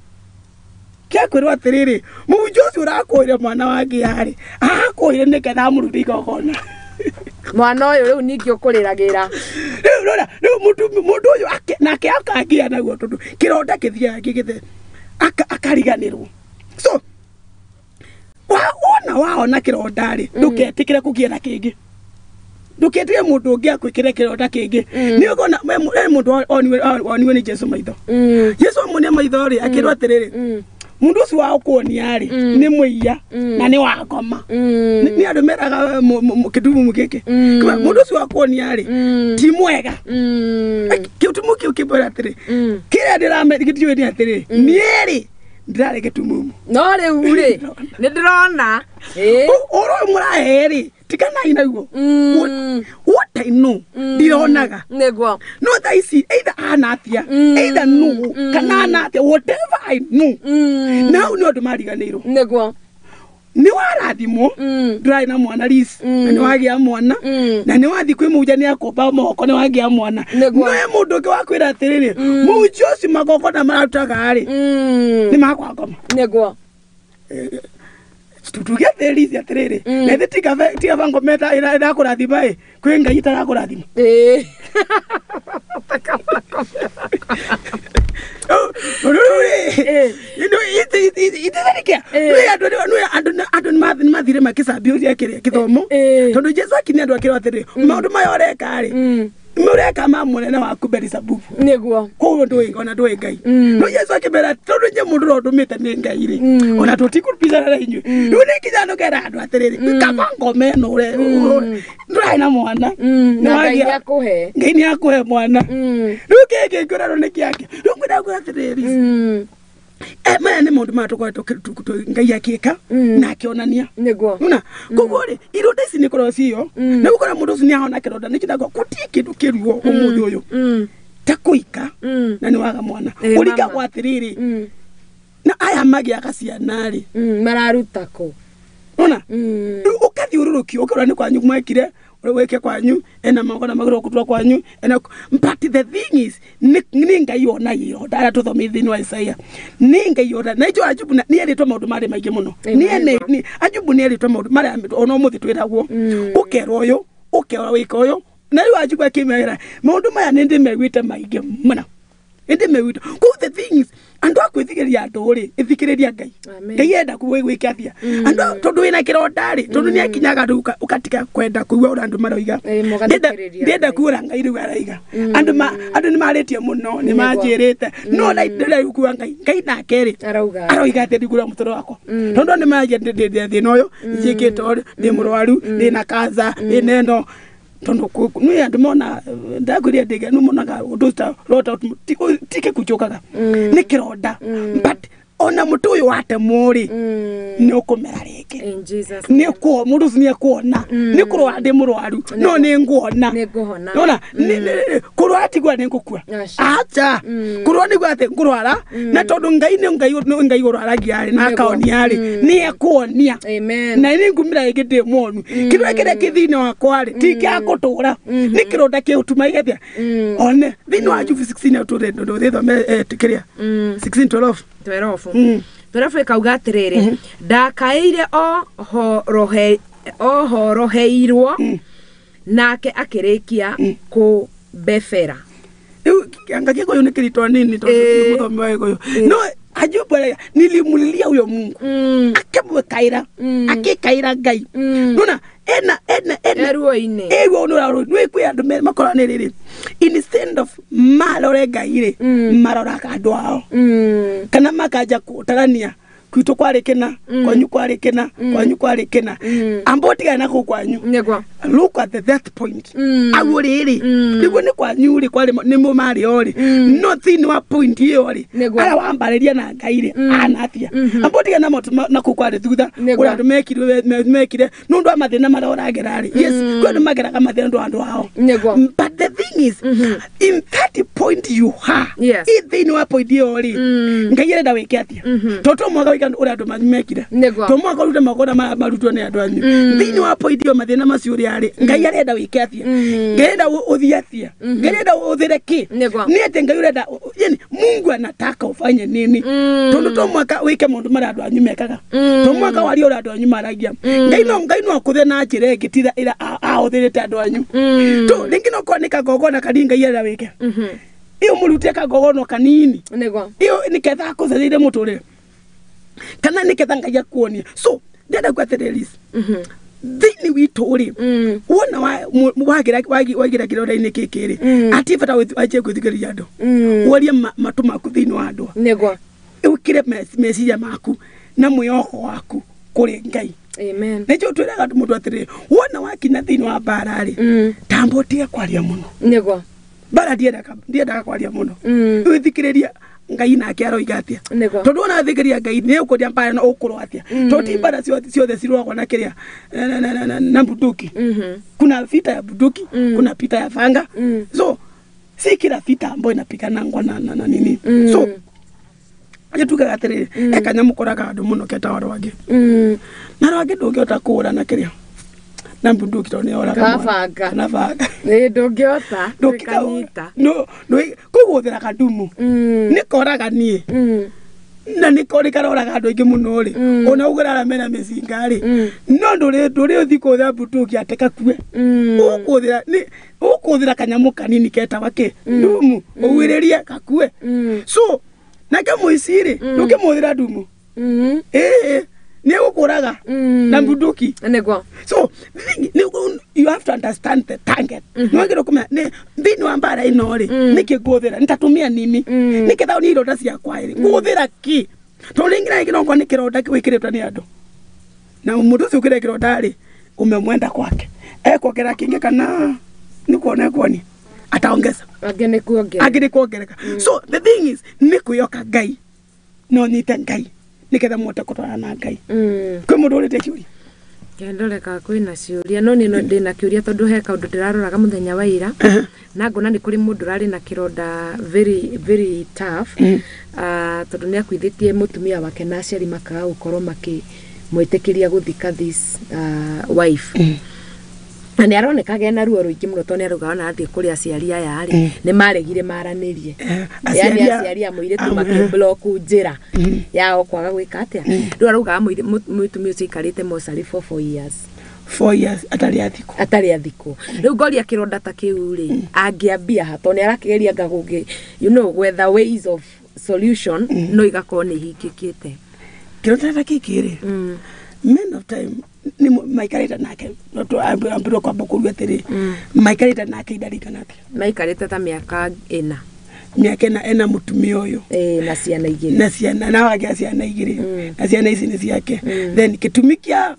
kĩakwĩrwo atĩrĩrĩ mũhunjia ũcio ũrakũire mwana wake yarĩ akũire nĩgetha amũrute igongona mwana ũyũ rĩu ningĩ ũkũrĩragĩra rĩu rora rĩu mũndũ ũyũ nake akangĩa naguo tondũ kĩronda kĩthiaga gĩgĩthe akariganĩrwo. So waona waona kĩronda rĩ ndũketĩkĩre kũgĩa na kĩngĩ ndũketĩkĩre mũndũ ũngĩ akwĩkĩre kĩronda kĩngĩ nĩ ũkona he mũndũ oniwe nĩ Jesu maitho. Jesu amuonia maitho rĩ akĩrwo atĩrĩrĩ mũndũ ũcio wa ũkuonia rĩ nĩ mũiya na nĩ wangoma nĩ andũ meraga kĩtumumu gĩkĩ mũndũ ũcio wa kuonia rĩ ti mwega kĩtumumu kĩu kĩmwĩra atĩrĩ kĩrĩa ndĩramenya nĩ atĩrĩ niĩ rĩ ndĩrarĩ gĩtumumu no rĩu rĩ nĩ ndĩrona ũhoro ũyũ mũrahe rĩ tiganai naguo what I know ndironaga nĩguo no thaa ici either ahana atĩa either no kana ahana atĩa whatever I know na hau nĩ ũndũ mariganĩirwo nĩguo nĩ warathimwo ndũrarĩ na mwana Liz na nĩ wagĩa mwana na nĩ wathiĩ kwĩ mũhunjia nĩ akũmba moko nĩ wagĩa mwana no he mũndũ ũngĩ wakwĩra atĩrĩrĩ mũhunjia ũcio magongona mararutaga rĩ nĩ makwangoma nĩguo tuge atĩrĩ atĩrĩrĩ na ithe tiga ngoma ĩrakũrathima ĩ kwĩ Ngai ĩtarakũrathima andũ nĩ mathire makĩcambia kĩrĩa gĩthomo tondũ Jesu akinya andũ akĩrwo atĩrĩ maũndũ maya ũreka rĩ mũreka ma mũnene waku Beelzebubu nĩguo koguo ndũĩ ona ndũĩ Ngai no Jesu akĩmera tondũ nye mũndũ ũrĩa ũndũmĩte nĩ Ngai rĩ ona tũtikũrubicana na inyuĩ rĩu nĩ nginya ndũkera andũ atĩrĩrĩ kaba ngoma ĩno ndũrarĩ na mwana na Ngai nĩakũhe Ngai nĩakũhe mwana rĩu kĩngĩ ngĩrerwo nĩ kĩake rĩu ngwenda kuga atĩrĩrĩ maya nĩ maũndũ maya tũkoretwo Ngai akĩka na akĩonania nĩguo nona koguo rĩ ironda ici nĩ ikoragwo ciĩyo na gũkora mũndũ ũcio nĩ ahona kĩronda nĩkĩo ndauga gũtirĩ kĩndũ kĩruo ũmũthĩ ũyũ ta kũika na nĩ waga mwana ũrigagwo atĩrĩrĩ na aya magĩaga ciana rĩ mararuta kũ nona rĩu ũkathiũrũrũkio ũkerwo nĩ kwanyu mwekire weke kwanyu ena magona magoro kutua kwanyu ena but the thing is ni Ngai ona ironda ara tuthomithia thĩinĩ wa Isaiah ni Ngai ona na icho Ajubu ni erĩtwo maũndũ marĩ maingĩ mũno ni Ajubu ni erĩtwo maũndũ marĩa ona ũmũthĩ twĩragwo ũkerwo ũyũ ũkerwo wĩka ũyũ na rĩu Ajubu akĩmera maũndũ maya nĩ ndĩmeguĩte maingĩ mũno Indi me wito ko the things andu akwithikiria andu ri ithikiria Ngai. Ngai enda gwike atia andu tondu wina kironda ri tondu ni akinyaga andu ukatika kwenda kuigua ura andu maroiga ndenda kuura Ngai riu araiga andu ma andu ni maritie muno ni manjirite no na ndira kuwa Ngai Ngai nake ri aroiga ati ndigura mutoro wakwa tondu ni manje ndi thina uyu njikite ri ndi murwaru ndi na kansa ndi neno tondu ni andu mona ndakwire ndige nu monaga undu ta rota tike kuchokaga ni kironda but ona mutu uyu watemwo ri ni ukumera ringi ni ku mundu ni ekuona ni kurwara ndi murwaru no ni nguona nona kurwara tigwa ni ngukua acha kurwara ni gwate ngurwara na tondu Ngai ni Ngai Ngai urwaragia ri na akaonia ri ni ekuonia na ni ngumira ringi ndi mwonu kindu kiria ki thiini wakwa ri ti kia gutura ni kironda ki utumaigethia one thiini wa Jude 16 uture ndu thithome kiria 16 12 12 12 ikauga atiriri ndakaire o horoheirwo nake akirikia kubebera. Riu anga Gikuyu ni kiritwa nini tondu muthomi wa Gikuyu no Ajubu nilimulilia huyo Mungu akimwikaira akikaira Ngai nona ena ena ena ruo-ini eruo no ro nwi kwi andu makora ni riri instead of marore Ngai ri maroraga andu ao kana makaja kutarania kwitu kwari kina kwanyu kwari kina kwanyu kwari kina ambo tigana na ku kwanyu look at that point awu riri niguo ni kwanyu ri kwari ni mo mari ori no thini wa point iyo ri ara wambariria na Ngai ri anatia ambo tigana na ku kwari thutha uri andu mekire mekire nundu wa mathina maria uragera ri yes kwi andu mageraga mathina ndu andu ao but the thing is in that point you are yes. Thini wa point iyo ri Ngai arenda wike atia toto mwaka wika uri andu mekire to mwaka urute makona marutwo ni andu anyu thini wa point iyo mathina macio uri ari Ngai arenda wike atia Ngai arenda uthie atia Ngai arenda uthire ki ni ati Ngai urenda yani Mungu anataka ufanye nini tondu to mwaka wike maundu maria andu anyu mekaga to mwaka waria uri andu anyu maragia Ngai no Ngai no akuthe na njira ingi tira ira ahuthirite andu anyu to ringi no korwo ni kagongona kanini Ngai arenda wike iyo murute kagogono kanini iyo niketha akuthereire muturire kana niketha Ngai akuonie so ndenda gwatirĩris thini witu ri wona wagira wagira kironda-inĩ gĩkĩ ri ati bata wanjie gwĩthikĩrĩria andũ worie matũ maku thĩinĩ wa andũ nĩguo ũkire meciria maku na mwĩhoko waku kũrĩ Ngai. Amen. Nĩkĩo twĩraga mũndũ atĩrĩrĩ wona wakinya thĩinĩ wa mbara rĩ tamba ũtige kwaria mũno nĩguo mbara ndiendaga kwaria mũno wĩthikĩrĩria Ngai nake aroiga atia tondu ona thikiria Ngai ni ukuria mbara no ukurwo atia tondu ti mbara ciothe cirwagwo na kiria na bunduki kuna vita ya bunduki kuna vita ya fanga so si kila vita ambayo inapiganangwa na nini so aje tugaga atiriri ekanyamu koraga andu muno ketagwo rwangi na rwangi ndungihota kuura na kiria na bunduki tondu ni yoraga banga na banga ni ndungihota ndukanyita no no kuguthira kandumu ni koraga nie na ni kori karoraga andu aingi muno ri ona ugurara mena micinga ri no nduri uthi kuthira bunduki ate kakue ukuthira ni ukuthira kanyamu kanini ketagwa ki ndumu uwiririe kakue so nake muici ri ndukimuthira ndumu ni gukuraga na bunduki niguo so you have to understand the target no ngiro kumenya ni thini wa mbara ino ri niki nguthira nitatumia nini niki thau ni ironda ciakwa ri nguthira ki to ringi na ringi no ni kironda wikiritwe ni andu na mundu ucio ukire kironda ri umemwenda kwake ekwongera kingi kana ni kuona kuoni ataongeza angi ni kuongereka angi ni kuongereka so the thing is ni kuyoka Ngai no nyite Ngai niketha muhote kutwarana na Ngai kwi mundu urite kiuria kendoreka kwina ciuria no ni ndina kiuria tondu he kaundu ndiraroraga muthenya wa ira na ngona ni kuri mundu urari na kironda very very tough tondu ni akuithitie mutumia wake na aciari makaga gukorwo makimwitikiria guthika this wife na nä aronekaga ena ruo rũingĩ mũno tondũ nĩ arauga ona athiĩ kũrĩ aciari aya rĩ nĩ maregire maranĩrie yani aciari a mũirĩtu makĩblock njĩra yao kwaga gwĩka atĩa rĩu araugaga mũtumia ũcio aikarĩte mocarĩ for 4 years. 4 years atarĩ athikwo. Atarĩ athikwo. Rĩu ngoria kĩronda ta kĩu rĩ, angĩambia ha, tondũ nĩ arakĩgeria anga gũgĩ gwetha ways of solution, no igakorwo nĩ ihingĩkĩte. Kĩronda ta gĩkĩ rĩ, men of time nĩ maikarĩte nake, no ambĩrwo kwamba kũrua atĩrĩ, maikarĩte nake idarikana atĩa? Maikarĩte ta mĩaka 4. Mĩaka 4 ena mũtumia ũyũ. Na ciana 2. Na ciana, na wagĩa ciana 2. Na ciana ici nĩ ciake. Then gĩtũmi kĩa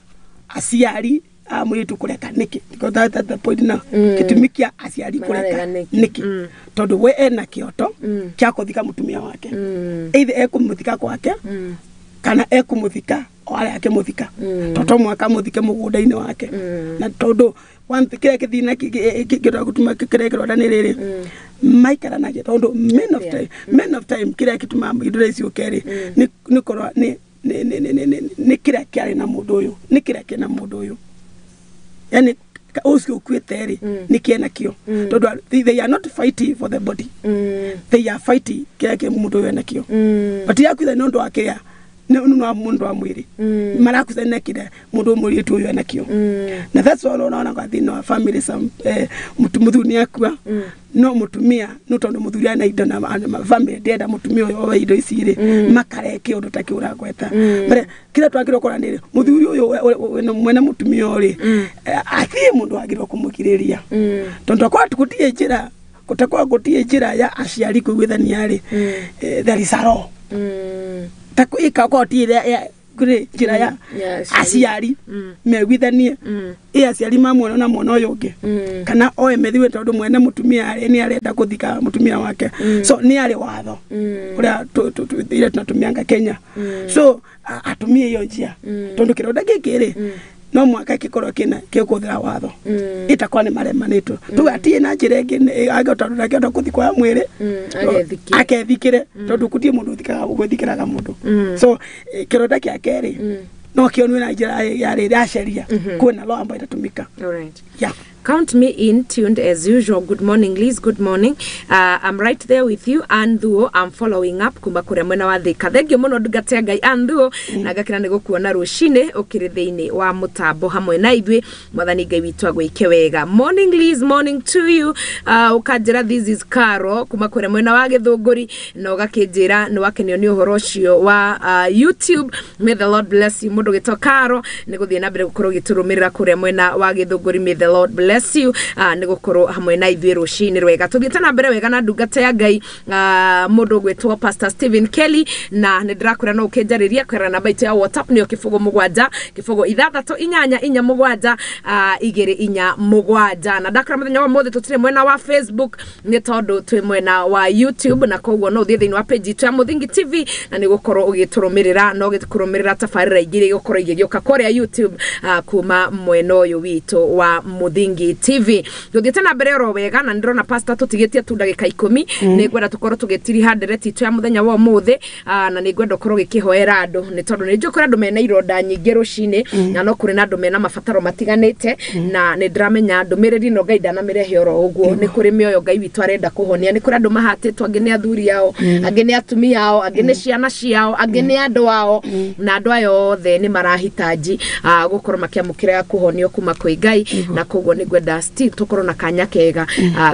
aciari a mũirĩtu kũreka nĩkĩ? Because that's the point now. Gĩtũmi kĩa aciari kũreka nĩkĩ? Tondũ we ena kĩoto kĩa kũthika mũtumia wake. Either ekũmũthika kwake kana ekũmũthika o harĩa akĩmũthika. Tondũ mwaka mũthike mũgũnda-inĩ wake. Na tondũ one kĩrĩa kĩthina kĩrĩa gũtũma kĩrĩa kĩronda nĩ rĩrĩ, maikaranagia tondũ men of time kĩrĩa gĩtũmaga indo ici ciũke rĩ, nĩ korwo nĩ kĩrĩa kĩarĩ na mũndũ ũyũ, nĩ kĩrĩa kĩna mũndũ ũyũ, yani ũcio ũkuĩte rĩ, nĩ kĩena kĩo. Tondũ they are not fighting for the body, they are fighting kĩrĩa kĩ mũndũ ũyũ enakĩo. But yakuitha nĩ ũndũ wa kĩrĩa nĩ wa mũndũ wa mwĩrĩ, marakuitha nĩ kĩrĩa mũndũ mũirĩtu ũyũ enakĩo. Na that's why unaona kwa thĩinĩ wa family some mũthuri nĩ akua, no mũtumia no tondũ mũthuri ana indo na family ndĩrenda mũtumia ũyũ oe indo ici rĩ, makareke ũndũ ta kĩu ũragweta. But kĩrĩa twagĩrĩirwo kũrora nĩ rĩ, mũthuri ũyũ mwene mũtumia ũyũ rĩ, athiĩ mũndũ wagĩrĩirwo kũmũgirĩrĩria. Tondũ akorwo gũtirĩ njĩra, gũtakorwo gũtirĩ njĩra ya aciari kũiguithania rĩ, there is a law. Ta ĩkakorwo ti ĩrĩa kũrĩ njĩra ya aciari meguithanie, ĩ aciari ma mwana na mwana ũyũ ũngĩ, kana oe methiwe tondũ mwene mũtumia nĩ arenda kũthika mũtumia wake. So nĩ arĩ watho ũrĩa ĩrĩa tunatumianga Kenya. So atumie iyo njia, tondũ kĩronda gĩkĩ rĩ, no mwaka gĩkorwo kĩna gĩkũhũthĩra watho, ĩtakorwo nĩ maremanĩtwo. Tuge atirĩ na njĩra ĩngĩ angĩhota ndangĩhota kũthikwo ya mwĩrĩ, akethikĩre, tondũ gũtirĩ mũndũ ũthikaga gwĩthikĩraga mũndũ. So kĩronda gĩake rĩ, no kĩonwe na njĩra ya rĩrĩ ya sheria, kwĩna law ambayo itatumika. All right. Yeah. Count me in, tuned as usual. Good morning, Liz. Good morning. I'm right there with you. Andhuo, I'm following up. Kuma kuria mwena wa Thika. Thengio muno ndungata ya Ngai Andhuo. Na ngakena nĩ gũkuona rũcinĩ ũkĩrĩ thĩinĩ wa mũtambo hamwe na ithuĩ. Mwathani Ngai witũ agwĩke wega. Morning, Liz. Morning to you. Ũkanjĩra this is Caro kuma kuria mwena wa Gĩthũngũri, na ũgakĩnjĩra nĩ wakenio nĩ ũhoro ũcio wa YouTube. May the Lord bless you. Mũndũ ũgĩtwo Caro nĩ gũthiĩ na mbere gũkorwo ũgĩtũrũmĩrĩra kũrĩa mwena wa Gĩthũngũri. May the Lord bless you. Nĩ gũkorwo hamwe na ithuĩ rũcinĩ rwega. Tũthiĩte na mbere wega na ndungata ya Ngai, mũndũ ũgwĩtwo Pastor Stephen Kelly, na nĩ ndĩrakwĩra no ũkĩnjarĩria kwĩra namba itũ ya WhatsApp nĩyo 07 0 6 8 4 7 2 4 7. Na ndakwĩra mũthenya wa ũmũthĩ tũtirĩ mwena wa Facebook nĩ tondũ twĩ mwena wa YouTube, na koguo no ũthiĩ thĩinĩ wa page itũ ya Mũthingi TV na nĩ gũkorwo ũgĩtũrũmĩrĩra, no ũgĩtũrũmĩrĩra tabarĩra igĩrĩ igũkorwo igĩgĩũka kũrĩa YouTube kuma mwena ũyũ witũ wa Mũthingi TV. Tũthiĩte na mbere oro wega, na ndĩrona pastor tũtigĩtie tu ndagĩka 10. Nĩ ngwenda tũkorwo tũgĩtiriha ndereti itũ ya mũthenya wa ũmũthĩ, na nĩ ngwenda ũkorwo ũgĩkĩhoera andũ, nĩ tondũ nĩ njũĩ kũrĩ andũ mena ironda nyingĩ rũcinĩ, na no kũrĩ na andũ mena mabataro matiganĩte, na nĩ ndĩramenya ndũmĩrĩri ĩno Ngai ndanamĩrehe oro ũguo. Nĩ kũrĩ mĩoyo Ngai witũ arenda kũhonia, nĩ kũrĩ andũ mahatĩtwo, angĩ nĩ athuri ao, angĩ nĩ atumia ao, angĩ nĩ ciana ciao, angĩ nĩ andũ ao, na andũ aya othe nĩ marahitaji gũkorwo makĩamũkĩra kũhonio kuma kwĩ Ngai, na koguo nĩ ngwenda still tũkorwo na kanya kega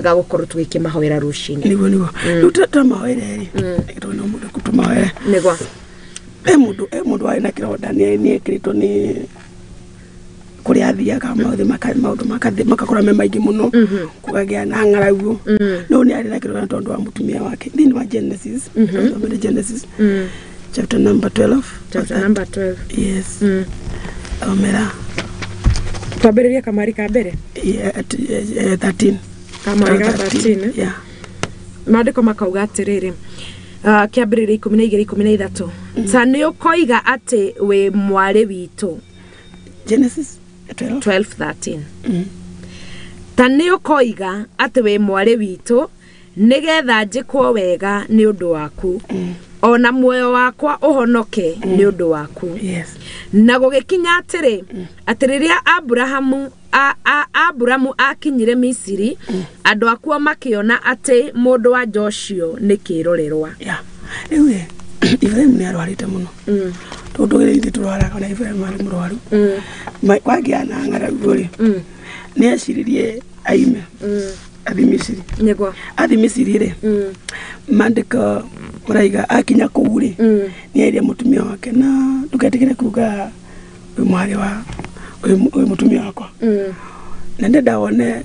ga gũkorwo tũgĩkĩmahoera rũcinĩ. Nĩguo nĩguo. Rĩu tũmahoere rĩ, tondũ no mũndũ kũtũmahoere. Nĩguo. Mũndũ warĩ na kĩronda nĩ ekĩrĩtwo nĩ kũrĩa athiaga maũndũ makakorwo me maingĩ mũno, kũkagĩa na ng'aragu. No nĩ arĩ na kĩronda tondũ wa mũtumia wake. Thĩinĩ wa Genesis, Genesis chapter number 12. Chapter number 12. Yes. Omera. Twambĩrĩrie kamari ka mbere? Yeah, 13. Kamari ga 13. Yeah. Maandĩko makauga atĩrĩrĩ, kĩambĩrĩria 12 13, ta nĩ ũkoiga atĩ wĩ mwarĩ witũ. Genesis 12 13. Ta nĩ ũkoiga atĩ wĩ mwarĩ witũ, nĩgetha njĩkwo wega nĩ ũndũ waku, ona muoyo wakwa ũhonoke nĩ ũndũ waku. Yes. Na gũgĩkinya atĩrĩ, atĩ rĩrĩa Aburamu akinyire Misiri, andũ akuo makĩona atĩ mũndũ wa nja ũcio nĩ kĩrorerwa. Yeah. Rĩu Ibrahimu nĩ arwarĩte mũno. Tondu rĩrĩ tũrwaraga na Ibrahim arĩ mũrwaru. Kwagĩa na ng'aragu rĩ, nĩ aciririe aime athi Misiri. Nĩguo. Athi Misiri rĩ, maandĩko maraiga akinya kũu rĩ, nĩ erire mũtumia wake na ndũgetĩkĩre kuga wĩ mwarĩ wa wĩ mũtumia wakwa. Na ndenda wone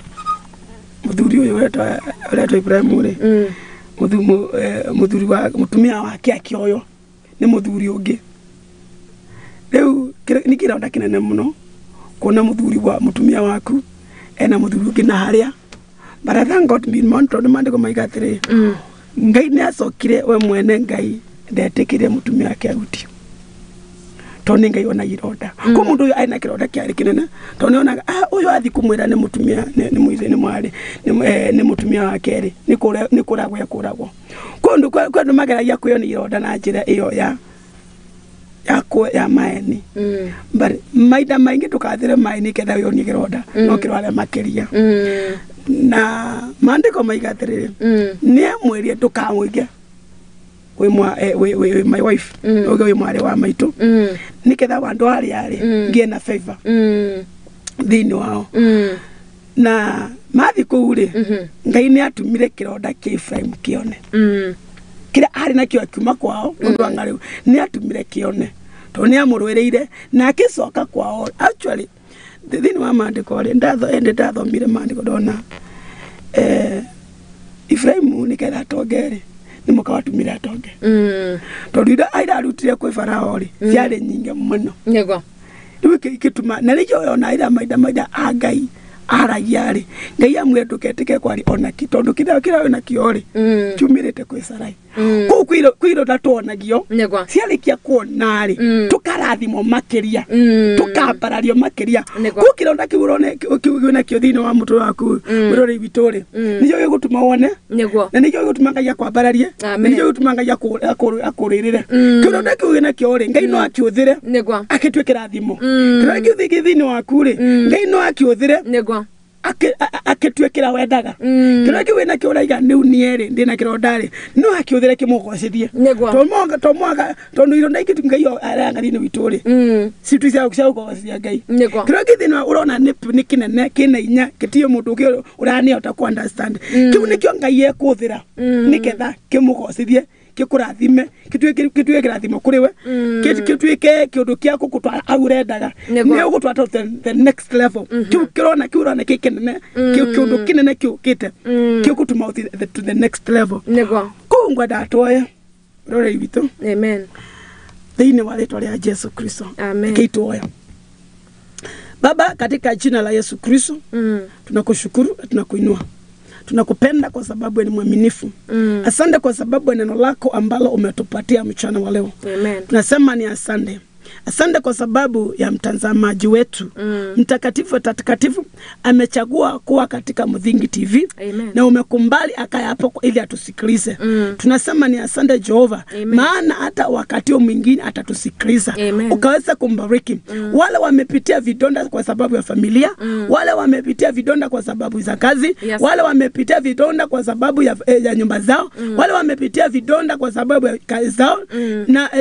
mũthuri ũyũ ũretwo Ibrahim rĩ, mũthuri wa mũtumia wake akĩoywo nĩ mũthuri ũngĩ. Rĩu nĩ kĩronda kĩnene mũno kuona mũthuri wa mũtumia waku ena mũthuri ũngĩ na harĩa. But I thank God tondũ maandĩko maiga atĩrĩ, Ngai nĩ acokire we mwene Ngai ndetĩkĩrie mũtumia wake ahutio. Tondũ nĩ Ngai onagia ironda. Kwa mũndũ ũyũ aina kĩronda kĩarĩ kĩnene tondũ nĩ onaga ũyũ athi kũmwĩra nĩ mũtumia nĩ mũirĩ nĩ mwarĩ nĩ mũtumia wake rĩ, nĩ kũragwo ekũragwo. Kwa andũ mageragia kwĩyonia ironda na njĩra ĩyo ya maeni. But maita maingĩ ndũkathĩre maeni ketha wĩyonie kĩronda no kĩrware makĩria. Na maandĩko maiga atĩrĩrĩ, nĩ amwĩrire ndũkamwĩke wĩ my wife, uge wĩ mwarĩ wa maitũ, nĩgetha andũ arĩa rĩ ngĩe na favor thĩinĩ wao. Na mathi kũu rĩ, Ngai nĩ atumire kĩronda kĩa Ibrahim kĩone. Kĩrĩa arĩ nakĩo akiuma kwao ũndũ wa ng'aragu nĩ atumire kĩone tondũ nĩ amũrũĩrĩire na akĩcoka kwao. Actually thĩinĩ wa maandĩko rĩ, ndathomire maandĩko ndona Ibrahim nĩgetha atonge rĩ, nĩ mũka watumire atonge. Tondũ iria arutire kwĩ Farao rĩ, ciarĩ nyingĩ mũno. Nĩguo. Rĩu ikĩtũma na nĩkĩo ona ira maita maita a Ngai aragia rĩ, Ngai amwĩre ndũketĩke kwaria ona kĩ tondũ kĩrĩa wĩ nakĩo rĩ, kiumĩrĩte kwĩ Sarai. Kũu kwĩ ironda tuonagio, ciarĩkia kuona rĩ, tũkarathimwo makĩria, tũkambarario makĩria. Kũu kĩronda kĩu ũrone kĩu wĩ nakĩo thĩinĩ wa mũtwe waku mwĩrorei witũ rĩ, nĩkĩo gĩgũtũma wone, na nĩkĩo gĩgũtũma Ngai akwambararie, na nĩkĩo gĩgũtũma Ngai akũrĩrĩre. Kĩronda kĩu wĩ nakĩo rĩ, Ngai no akĩũthĩre akĩtue kĩrathimo. Kĩronda kĩu thĩinĩ waku rĩ, Ngai no akĩũthĩre akĩtue kĩrĩa wendaga. Kĩrĩa kĩu wĩna kĩo ũraiga nĩu niĩ rĩ ndĩna kĩronda rĩ, no akĩũthĩre kĩmũgocithie. Tondũ ironda ingĩ Ngai aranga thĩinĩ witũ rĩ, citu cia kũgocithia Ngai. Kĩrĩa kĩ thĩinĩ ũrona nĩ kĩnene kĩna inya gĩtirĩ mũndũ ũngĩ ũranĩhota kũ understand. Kĩu nĩkĩo Ngai ekũthĩra nĩgetha kĩmũgocithie, kĩkũrathime, gĩtuĩke kĩrathimo kũrĩ we, gĩtuĩke kĩũndũ kĩa gũgũtwara hau ũrendaga, nĩ ũgũtwara to the next level. Kĩu kĩrona kĩu ũrona kĩ kĩnene, kĩũndũ kĩnene kĩũkĩte kĩgũtũma ũthiĩ to the next level. Nĩguo. Kũu ngwenda tuoye rũrĩrĩ witũ. Amen. Thĩinĩ wa rĩtwa rĩa Jesu Kristo. Amen. Kĩituoya. Baba, katika jina la Yesu Kristo, tunakushukuru na tunakuinua. Tunakupenda kwa sababu ni mwaminifu. Asante kwa sababu neno lako ambalo umetupatia mchana wa leo. Amen. Tunasema ni asante. Asante kwa sababu ya mtazamaji wetu. Mtakatifu takatifu amechagua kuwa katika Muthingi TV. Amen. Na umekumbali akae hapo ili atusikilize. Tunasema ni asante Jehova. Maana hata wakati mwingine atatusikiliza. Ukaweza kumbariki. Wale wamepitia vidonda kwa sababu ya familia, wale wamepitia vidonda kwa sababu za kazi, Yes. wale wamepitia vidonda kwa sababu ya nyumba zao, wale wamepitia vidonda kwa sababu ya kazi zao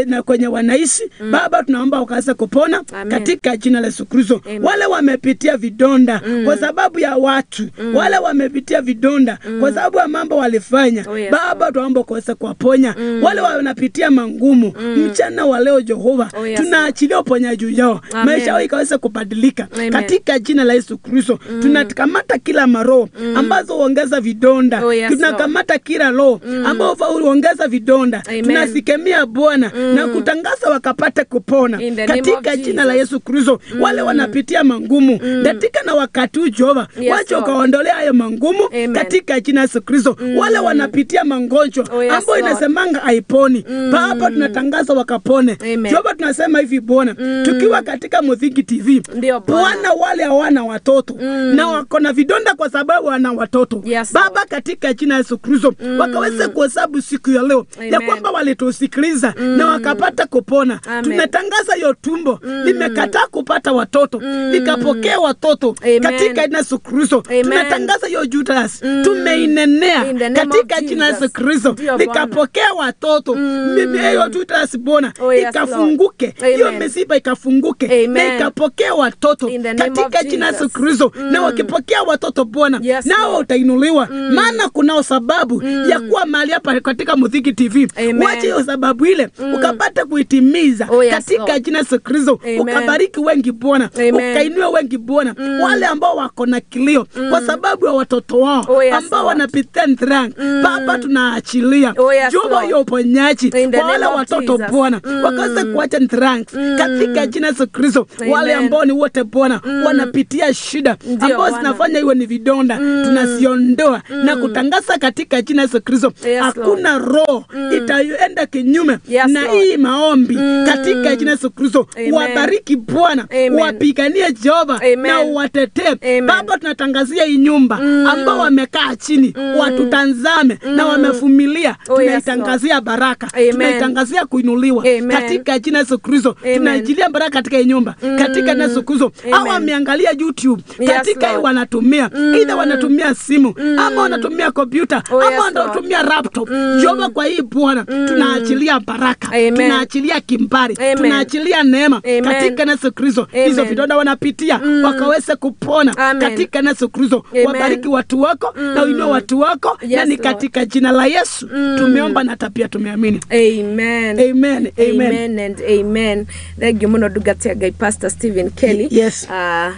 na kwenye wanaishi. Baba, tunaomba ukaweze kupona. Amen. Katika jina la Yesu Kristo. Wale wamepitia vidonda kwa sababu ya watu, wale wamepitia vidonda kwa sababu ya mambo walifanya. Oh, yes. Baba, tunaomba ukaweze kuwaponya. Wale wanapitia mangumu mchana wa leo Jehova, Oh, yes. tunaachilia uponyaji yao, maisha yao ikaweze kubadilika. Amen. Katika jina la Yesu Kristo. Tunakamata kila maroho ambazo huongeza vidonda. Oh, yes, tunakamata kila roho ambao huongeza vidonda. Amen. Tunasikemea Bwana na kutangaza wakapate kupona In the name katika of jina la Jesus. Yesu Kristo. Wale wanapitia mangumu katika na wakati huu Jehova, Yes, wacha Lord. ukaondolea hayo mangumu Amen. katika jina la Yesu Kristo. Wale wanapitia magonjwa Oh, yes, ambayo Lord. inasemanga haiponi, Baba, tunatangaza wakapone. Amen. Jehova, tunasema hivi Bwana, tukiwa katika Muthingi TV, Ndio, Bwana. Bwana, wale hawana watoto na wako na vidonda kwa sababu wana watoto, Yes, Baba, Lord. katika jina la Yesu Kristo, wakaweze kuhesabu siku ya leo ya Amen. kwamba walitusikiliza na wakapata kupona. Amen. Tunatangaza hiyo tumbo limekataa kupata watoto likapokea watoto katika jina Yesu Kristo. Tunatangaza hiyo uterus, tumeinenea katika jina Yesu Kristo, likapokea watoto. Mimi hiyo uterus Bwana ikafunguke, hiyo mishipa ikafunguke na ikapokea watoto katika jina Yesu Kristo. Na wakipokea watoto Bwana, nao utainuliwa, maana kunao sababu ya kuwa mahali hapa katika Muthingi TV. Wache hiyo sababu ile ukapata kuitimiza katika jina Yesu Kristo. Ukabariki wengi Bwana, ukainue wengi Bwana, wale ambao wako na kilio kwa sababu ya watoto wao ambao wanapitia drunk. Baba, tunaachilia Jehova hiyo uponyaji kwa wale watoto Bwana, wakaweze kuacha drunk katika jina Yesu Kristo. Wale ambao ni wote Bwana wanapitia shida ambao zinafanya iwe ni vidonda, tunasiondoa na kutangaza katika jina Yesu Kristo. Hakuna roho itaenda kinyume na hii maombi katika jina Yesu Kristo. Wabariki Bwana, wapiganie Jehova na uwatetee. Baba, tunatangazia hii nyumba ambao wamekaa chini watutazame na wamevumilia, tunaitangazia baraka, tunaitangazia kuinuliwa katika jina Yesu Kristo. Tunaachilia baraka katika hii nyumba katika jina Yesu Kristo. Hao wameangalia YouTube katika hii wanatumia either wanatumia simu ama wanatumia kompyuta ama wanatumia laptop. Jehova, kwa hii Bwana tunaachilia baraka, tunaachilia kimbari, tunaachilia neema katika Yesu Kristo. Hizo vidonda wanapitia wakaweze kupona katika Yesu Kristo. Wabariki watu wako na uinue watu wako, na ni katika jina la Yesu tumeomba na tapia tumeamini. Amen. Amen. Amen. Amen and amen. Thank you muno ndungata Ngai Pastor Stephen Kelly.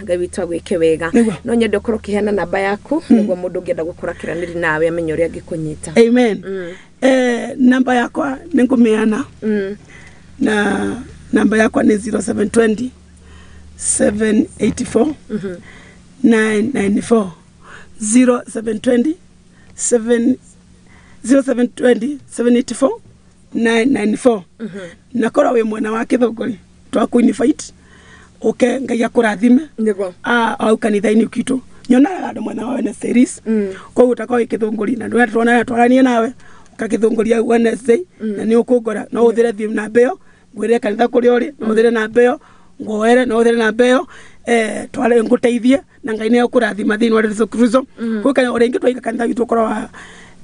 Ngai witũ agwĩke wega. No nyende ũkorwo ũkĩheana namba yaku nĩguo mũndũ ũngĩenda gũkorwo akĩranĩria nawe amenye ũrĩa angĩkũnyita. Amen. Namba yakwa nĩngũmĩana na namba yakwa ni 0720 784 994 0720 0720 784 994. Na korwo wĩ mwena wa Gĩthũngũri twakuinvite uke Ngai akũrathime au kanitha-inĩ kitũ nyonaga andũ mwena wa Wednesdays, koguo utakorwo wĩ Gĩthũngũri na ndũrona twaranie nawe ũkagĩthũngũria Wednesday na nĩ ũkũngora no ũthire thiĩ namba ĩyo ngwĩre kanitha kũrĩa ũrĩ, no ũthire namba ĩyo nguoere, no ũthire namba ĩyo tware ngũteithie na Ngai nĩ ekũrathima thĩinĩ wa Yesu Kristo. Kwa o rĩngĩ twaiga kanitha witũ ũkorwo wa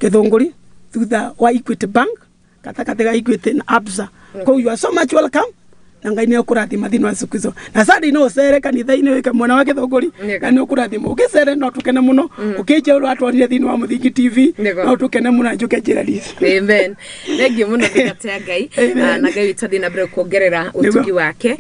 Gĩthũngũri thutha wa Equity Bank gatagatĩ ga Equity na Absa. Koguo you are so much welcome na Ngai nĩ ekũrathima thĩinĩ wa Yesu Kristo. Na Sunday no ũcere kanitha-inĩ wĩke mwena wa Gĩthũngũri na nĩ ũkũrathimwo. Ũgĩcere no tũkene mũno, ũkĩnjĩra ũrĩa watwarire thĩinĩ wa Muthingi TV no tũkene mũno na njũke njĩra rĩu. Amen. Thank you mũno ndungata ya Ngai, na Ngai witũ athiĩ na mbere kuongerera ũtugi wake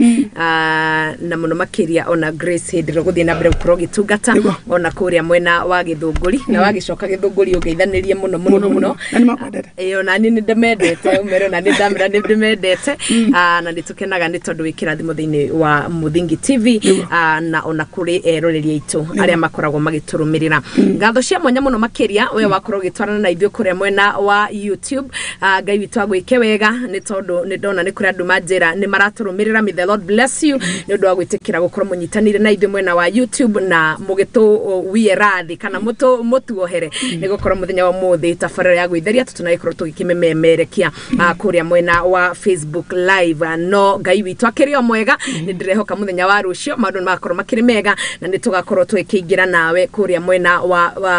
na mũno makĩria ona Grace hĩndĩ ĩrĩa ũgũthiĩ na mbere gũkorwo ũgĩtungata ona kũrĩa mwena wa Gĩthũngũri, na wagĩcoka Gĩthũngũri ũngeithanĩrie mũno mũno mũno. Na nĩ makwendete. Ĩĩ ona niĩ nĩ ndĩmendete, ũmere ona nĩ ndamera nĩ ndĩmendete, na nĩ tũkenaga nĩ tondũ wĩ kĩrathimo thĩinĩ wa Muthingi TV na ona kũrĩ eroreri aitũ arĩa makoragwo magĩtũrũmĩrĩra. Ngatho cia mwanya mũno makĩria we wakorwo ũgĩtwarana na ithuĩ kũrĩa mwena wa YouTube. Ngai witũ agwĩke wega nĩ tondũ nĩ ndona nĩ kũrĩ andũ manjĩra nĩ maratũrũmĩrĩra. May the Lord bless you nĩ ũndũ wa gwĩtĩkĩra gũkorwo mũnyitanĩire na ithuĩ mwena wa YouTube na mũgĩtũwie rathi kana mũtuohere nĩ gũkorwo mũthenya wa ũmũthĩ tabarĩra ya gwĩtheria tũtũnagĩkorwo tũgĩkĩmemerekia kũrĩa mwena wa Facebook Live. No Ngai witũ akĩrĩ o mwega, nĩ ndĩrehoka mũthenya wa rũciũ maũndũ nĩ magakorwo makĩrĩ mega na nĩ tũgakorwo tũgĩkĩingĩra nawe kũrĩa mwena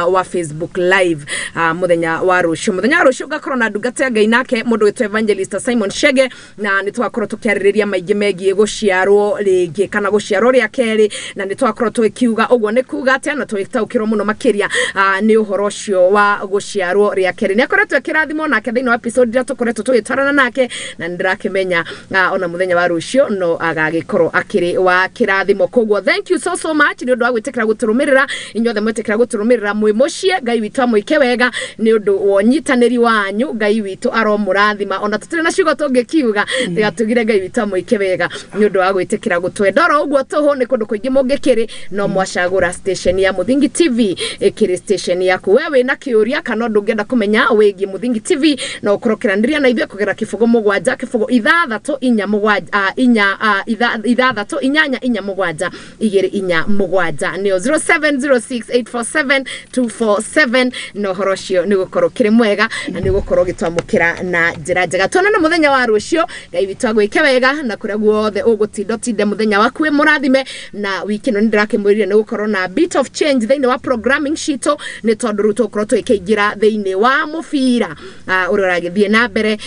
wa Facebook Live mũthenya wa rũciũ. Mũthenya wa rũciũ ngakorwo na ndungata ya Ngai nake mũndũ wĩtwo Evangelist Simon Shege, na nĩ tũgakorwo tũkĩarĩrĩria maingĩ megiĩ gũciarwo rĩngĩ kana gũciarwo rĩa kerĩ, na nĩ tũgakorwo tũgĩkiuga ũguo nĩ kuga atĩa na tũgĩtaũkĩrwo mũno makĩria nĩ ũhoro ũcio wa gũciarwo rĩa kerĩ. Nĩ akoretwo akĩrathimwo nake thĩinĩ wa episode iria tũkoretwo tũgĩtwarana nake, na nĩ ndĩrakĩmenya ona mũthenya wa rũciũ no agagĩkorwo akĩrĩ wa kĩrathimo. Koguo thank you so much nĩ ũndũ wa gwĩtĩkĩra gũtũrũmĩrĩra, inyuothe mwĩtĩkĩra gũtũrũmĩrĩra mwĩ mũciĩ. Ngai witũ amwĩke wega nĩ ũndũ wa ũnyitanĩri wanyu. Ngai witũ aromũrathima, ona tũtirĩ na ciugo tũngĩkiuga tigatugire Ngai witũ amwĩke wega nĩ ũndũ wa gwĩtĩkĩra gũtwenda oro ũguo tũhũ. Nĩ kũndũ kũingĩ mũngĩkĩrĩ no mwacagũra station ya Muthingi TV ĩkĩrĩ station yaku. We wĩna kĩũria kana ũndũ ũngĩenda kũmenya wĩgiĩ Muthingi TV no ũkorwo ũkĩranĩria na ithuĩ kũgerera 0 7 0 6 4 7 inya ithathatũ inyanya inya mũgwanja igĩrĩ inya mũgwanja, nĩyo 0706847247. Na ũhoro ũcio nĩ gũkorwo kĩrĩ mwega na nĩ gũkorwo gĩtwamũkĩra na njĩra njega. Tuonane mũthenya wa rũciũ. Ngai witũ agwĩke wega na kũrĩa guothe ũgũtinda ũtinde mũthenya waku wĩ mũrathime. Na wiki ĩno nĩ ndĩrakĩmwĩrire nĩ gũkorwo na bit of change thĩinĩ wa programming citũ, nĩ tondũ rĩu tũgũkorwo tũgĩkĩingĩra thĩinĩ wa mũbira ũrĩa ũragĩthiĩ na mbere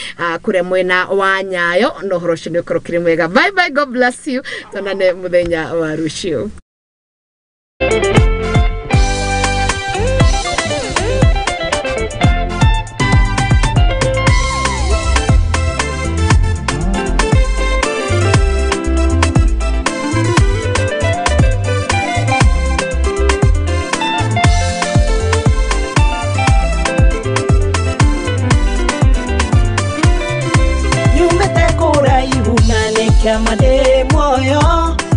kũrĩa mwena wa Nyayo, na ũhoro ũcio nĩ ũkorwo kĩrĩ mwega. Bye bye, God bless you, tuonane mũthenya wa rũciũ. Nyumĩte kũraihu na nĩkĩama ndĩ muoyo,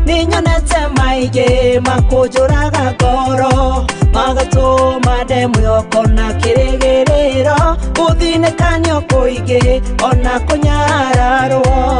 nĩnyonete maingĩ makũnjũraga ngoro, magatũma nde mwĩhoko na kĩrĩgĩrĩro, gũthinĩkanio kũingĩ ona kũnyararwo.